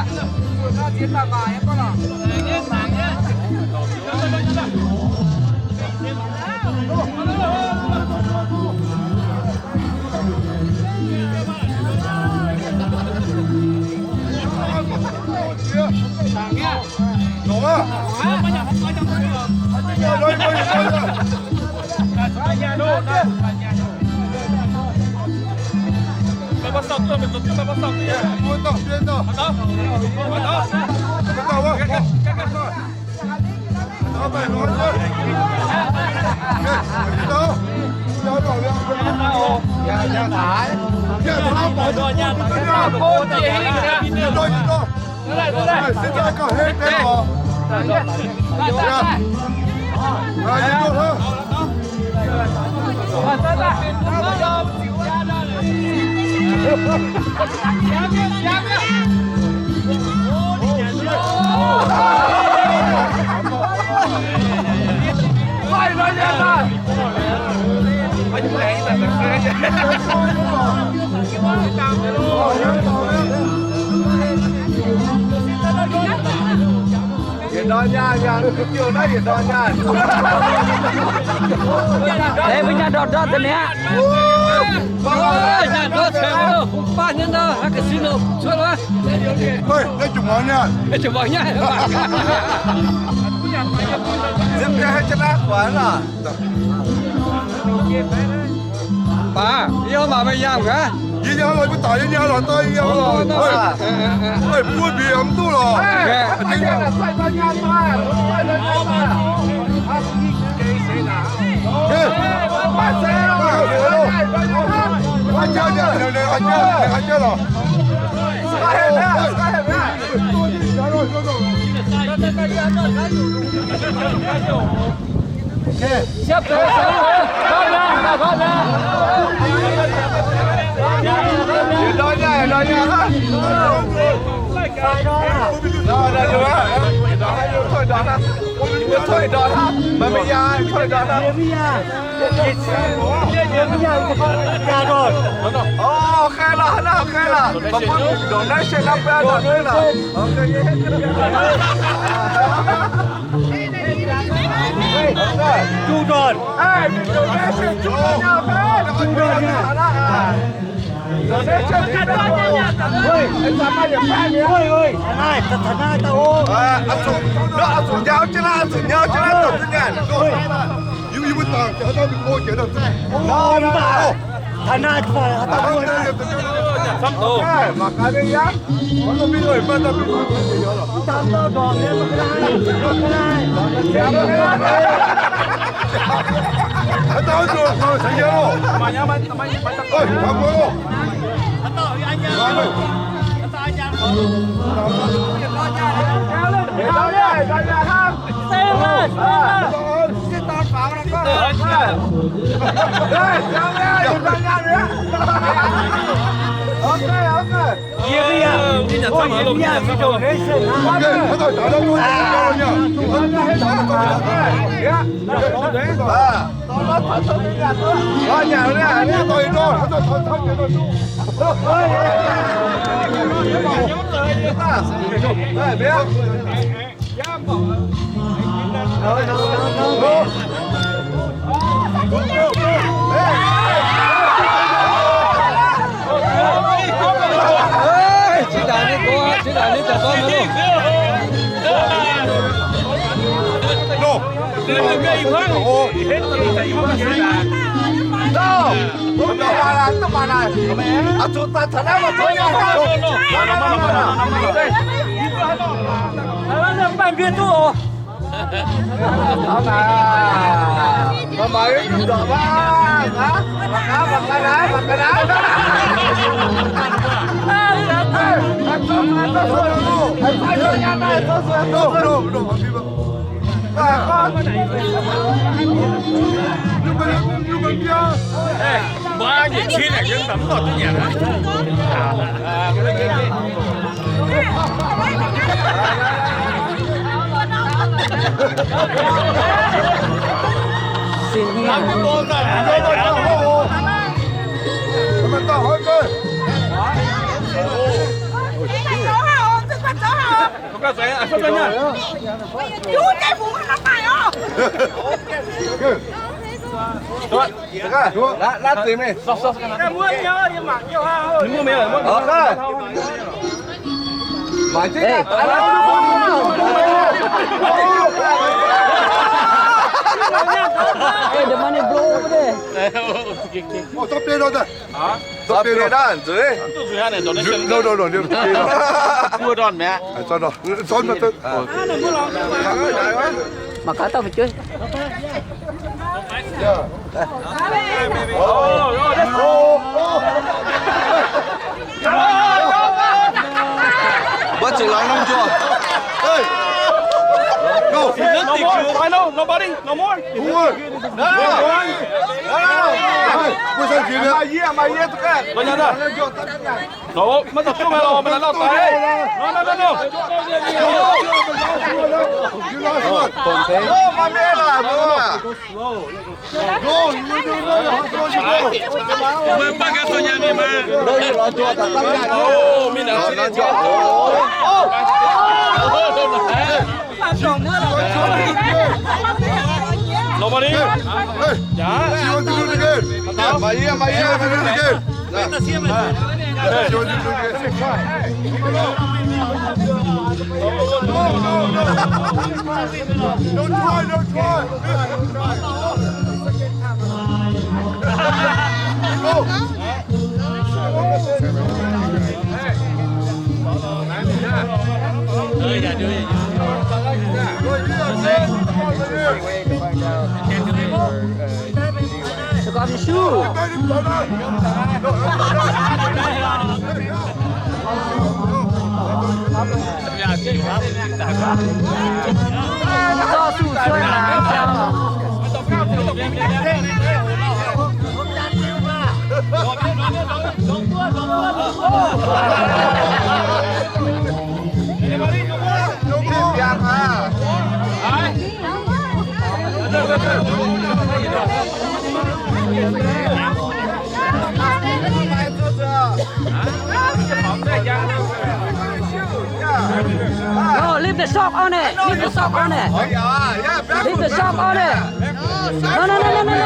Yietc ndorm nyaanh, nyaanh, jiu naaiv yietc ndorm nyaanh. Ei, mbuo nyaanh ndorm ndorm da'mi'aqv. Nyaanh ndorm cuotv wuov, fungx baav nyei nor, haaix ga'sin nor cuotv wuov. Hnoi, naaiv jomc muangx nyaanh. Jomc muangx nyaanh. Ziepc jienv haaix jienv naaiv guaax aqv. Baac, yie mangc meih yangh gaax. Yie yangh lorqc, mbuo daic yie yangh lorqc, daaih yie yangh lorqc. Buo mbiec mv duqv lorqc. Ov, khai lorqc, hnangv naaiv khai lorqc. Mbuo ndongc naaiv se hnangv baav ndongc naaiv lorqc. Juqv ndorn. Juqv ndorn nyei. Oi, oi, taux naaiv, taux naaiv daaih oc. Aa, zuqc nyau jienv naaiv, zuqc nyau jienv naaiv, zuqc jienv naaiv. Taux naaiv, Hey, the money blow over there. Mangc gaax dauh fu'jueiv. Mbuo zuqc lorz norm njuov. Hey. Go. No more. Final. Nobody. No more. Maaih yie, maaih yie. No, maiv dungx duqv maaih lorz, maaih lorz daaih. No, no, no, no. You lost one. No, maaih mienh aqv, bro. Nobody. Hey, hey. Yeah. She want to do it again. Maria, Maria. She want to do it again. Don't try, don't try. Go. Take off your shoe. No, leave the sock on it. Leave the sock on it. Leave the sock on it. No, no, no, no, no, no.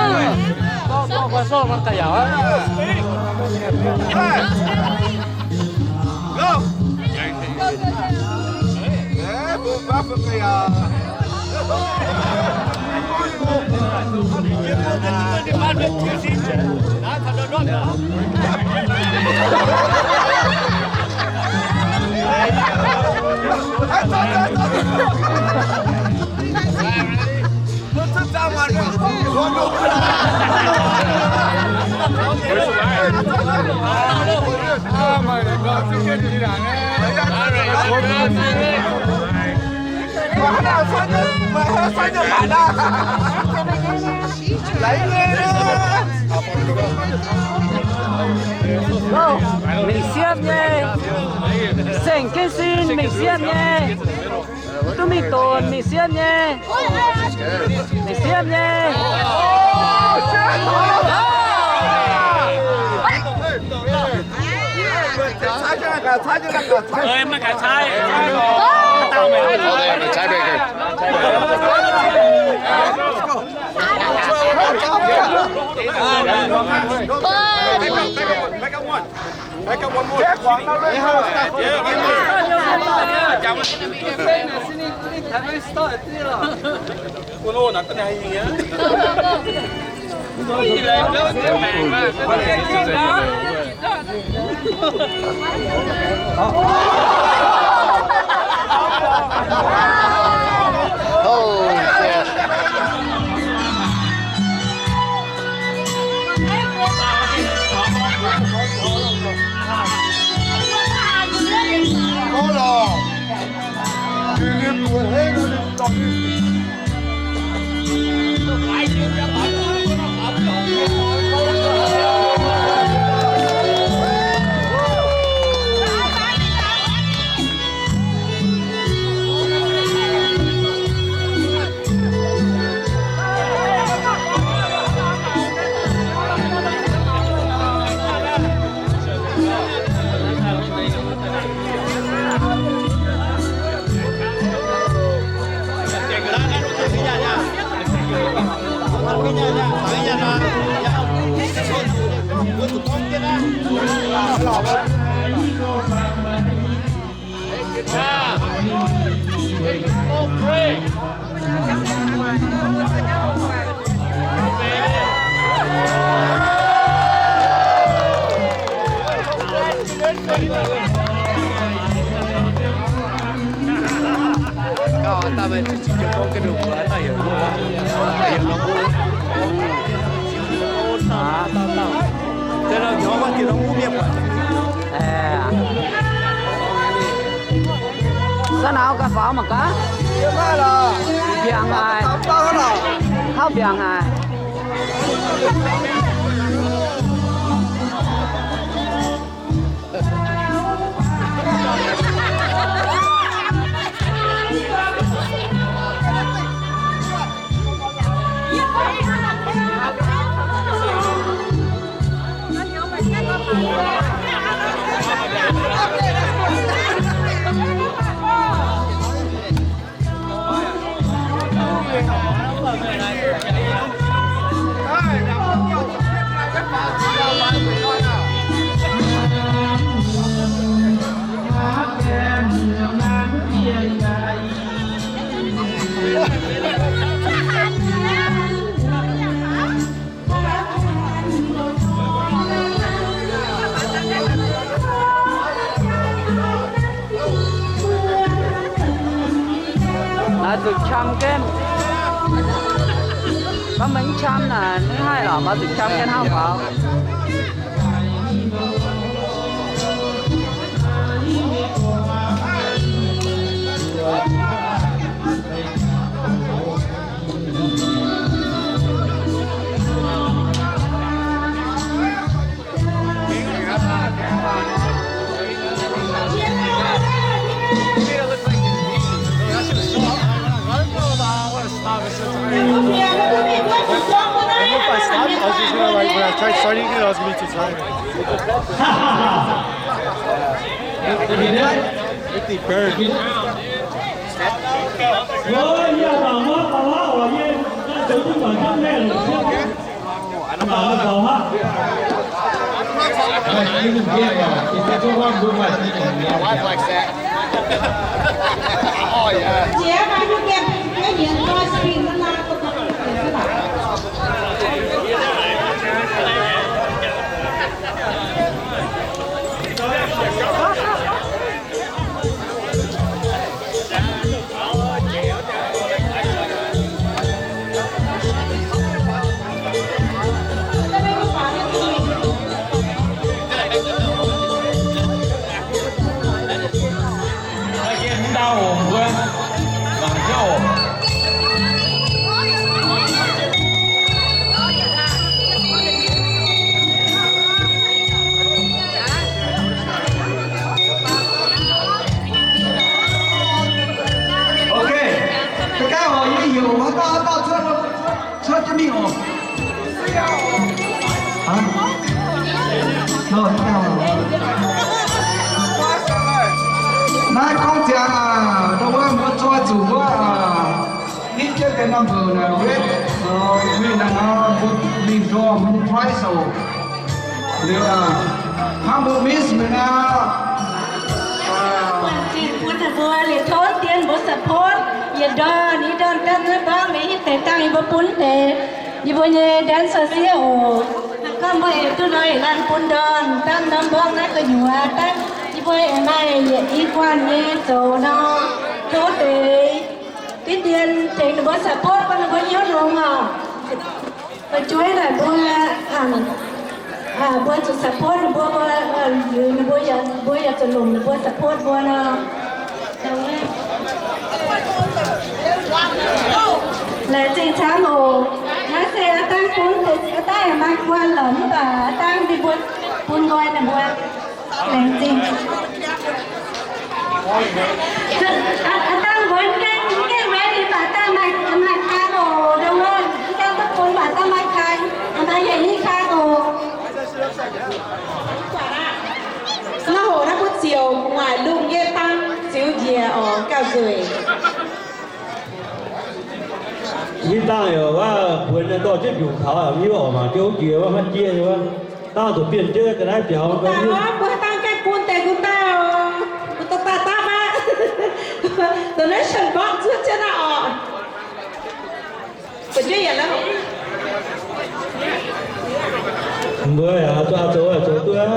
Mingh siepv nyei. Saeng jienv sin, mingh siepv nyei. Duqv mingh donx, mingh siepv nyei. Mingh siepv nyei. Holy shit. Saav nauz ganh faaux mangc gaax. Mbiaangc haic. Hauv mbiaangc haic. Naaiv zuqc qam jienv. Gorngv maiv qam naaic maiv haih lorqc, maiv zuqc qam jienv hnangv faaux. I was just gonna, like, when I tried starting it, I was gonna be too tired. It, it, it, it burned. My wife likes that. Oh, yeah. Ok, da'ganh oc, yie heuc haaix dauh haaix dauh cuotv, cuotv jienv mingh oc. Naaiv gorngv ziangx aac, ndau wuov mbuo zoi zuqc wuov aac, nitv jienv deix number naaic, wait, wait, naaiv mbuo mingh ndorm mbuo prize oc. Liuz aac, hnangv mbuo miss mi'aqv. Buonv-zinh bun ninh mbuo liuz tov dien mbuo support yietc ndorn, yietc ndorn daaih naaiv mborngv liuz hitv deix dangh yie mbuo bun deix yie mbuo nyei dancer sieqv oc. Gorngv mbuo aengx duqv nor yietc laanh bun ndorn daaih norm mborngv naaiv gu'nyuoz daaih, yie mbuo aengx maaih yietc i guanh nyei zoux nor, tov deix dien tengx ninh mbuo support bun ninh mbuo hnyouv longx oc. Fu'jueiv naaic mbuo, mbuo zuqc support ninh mbuo, mbuo, ninh mbuo yaac, mbuo yaac zuqc longc ninh mbuo support mbuo nor. Laengz zingh camv oc. Naaiv se aav dangh bun, aav dangh yaac maaih guanh lorqc, mv baac aav dangh ninh mbuo bun nqoi ninh mbuo. Laengz zingh. Aav dangh mbuo mv gaengh, mv gaengh ready baac dangh maaih, maaih kang oc, ndongc wuov, mv gaengh duqv bun baac dangh maaih kang, maaih yietc i kang oc. Naaiv hoc naaiv mbuo ziouc gu'nguaaic lungh nyei dang ziux njiec oc, gauh nzueic. Yie dangh yaac wuov mbuox nyei dorh jienv mbiungc taux, yie oc, mangc jienv wuov jiex wuov, haaix jiex nyei wuov, dangh zuqc bienh jienv ga'naaiv biaux. Mbuo dangh gaengh bun deix gu daaih oc. Donation box cuotv jienv naaiv oc. Mbuo yaac zoux, zoux, zoux duqv.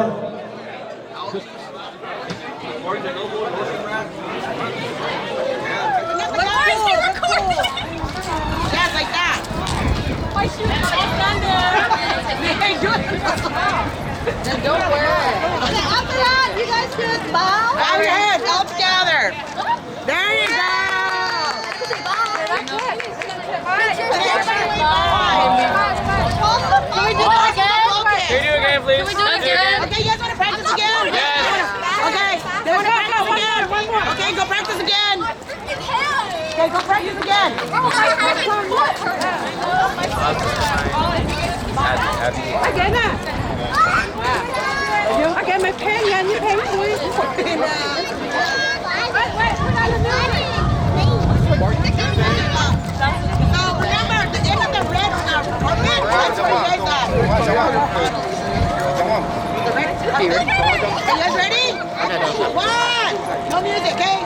Just like that. Then don't worry. Okay, after that, you guys should bow. Bow your heads all together. There you go. Can we do it again? Can we do it again, please? Can we do it again? Okay, you guys wanna practice again? Yes. Okay, they wanna practice again. Okay, go practice again. Okay, go practice again. Again, ah. Okay, my pen, yeah, you pen, please. So remember, the end of the red, uh, red, that's where you guys are. The red, okay. Are you guys ready? One. No music, okay?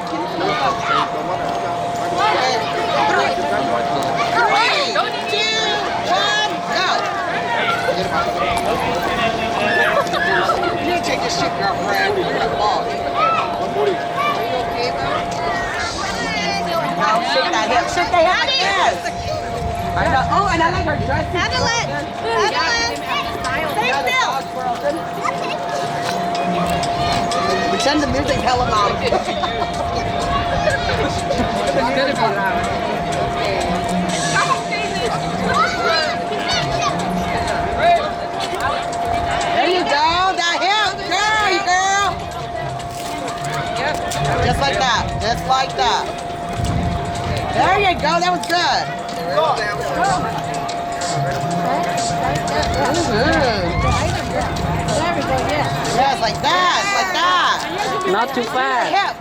Three, two, one, go. You take this shit, girlfriend. You're gonna fall. Are you okay, though? Now shake that hip. Shake that hip like this. I know. Oh, and I like her dress. Adeline. Adeline. Stay still. Pretend the music's hella loud. It's gonna be loud. There you go. That hip. There you go. Just like that. Just like that. There you go. That was good. Mm-hmm. Yes, like that. Like that. Not too fast. Hip.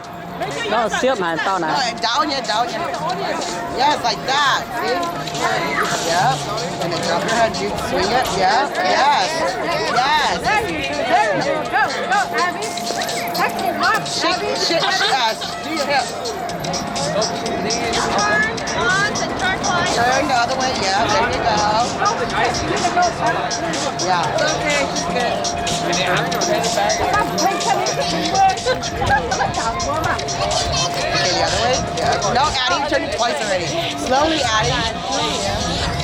Nor siepv haic dauh naaic. Down here, down here. Yes, like that. See? Yep. And then drop your head, you swing it. Yep. Yes. Yes. There you go. Go, go, Abby. Shake, shake, uh, do your hip. Turn the other way. Yeah, there you go. Yeah. Okay, the other way. Yeah. No, Addie, turn it twice already. Slowly, Addie.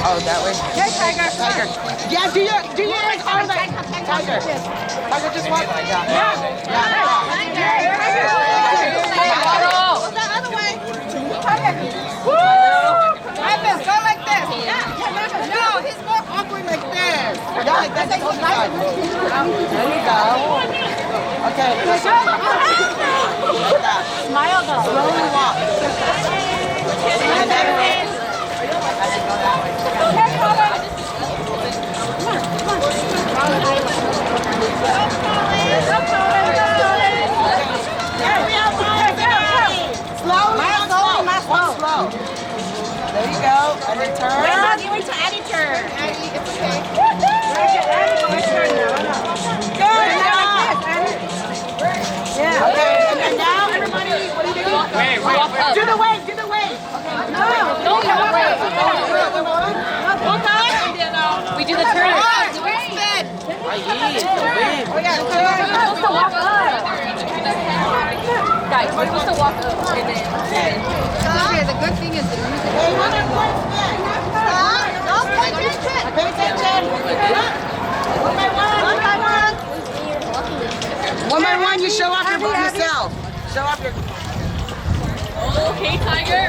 Oh, that way. Hey, Tiger. Tiger. Yeah, do your, do yours all the way. Tiger. Tiger, just walk. Yeah. Yeah, yeah. Go the other way. Tiger. Woo! Evan, go like this. No, he's more awkward like this. Yeah, like that. There you go. Okay. Smile, though. Slowly walk. And then Slowly, slow, slow. There you go. And then turn. Wait, no, you went to Addie turn. Addie, it's okay. Good job. Yeah. Okay, and then now, everybody, what are you doing? Wait, wait, wait. Do the wave, do the wave. We do the turn. We're supposed to walk up. Guys, we're supposed to walk up and then. It's okay, the good thing is the music. Pay attention. One by one. One by one, you show off your, yourself. Show off your. Okay, Tiger.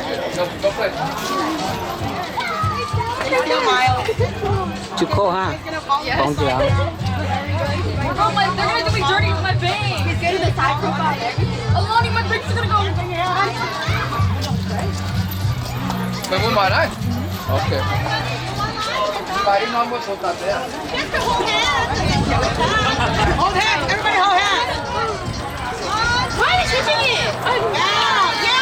Too cold, huh? Yes. Bro, my, they're gonna do me dirty with my bangs. He's getting the side profile. Alani, my bangs are gonna go. Mày mua màn đấy. Ok. Bài đi non mua số tạp đấy. Hold hands, everybody hold hands. Why are you kicking it? Oh, yeah, yeah.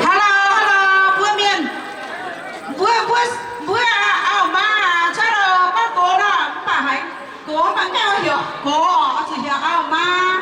Hello, hello, mbuo mienh, mbuo, mbuo, mbuo auv-maa cuotv loh, maiv gox nor, mv baac haiz gox maiv gaengh heuc gox, zuqc heuc auv-maa.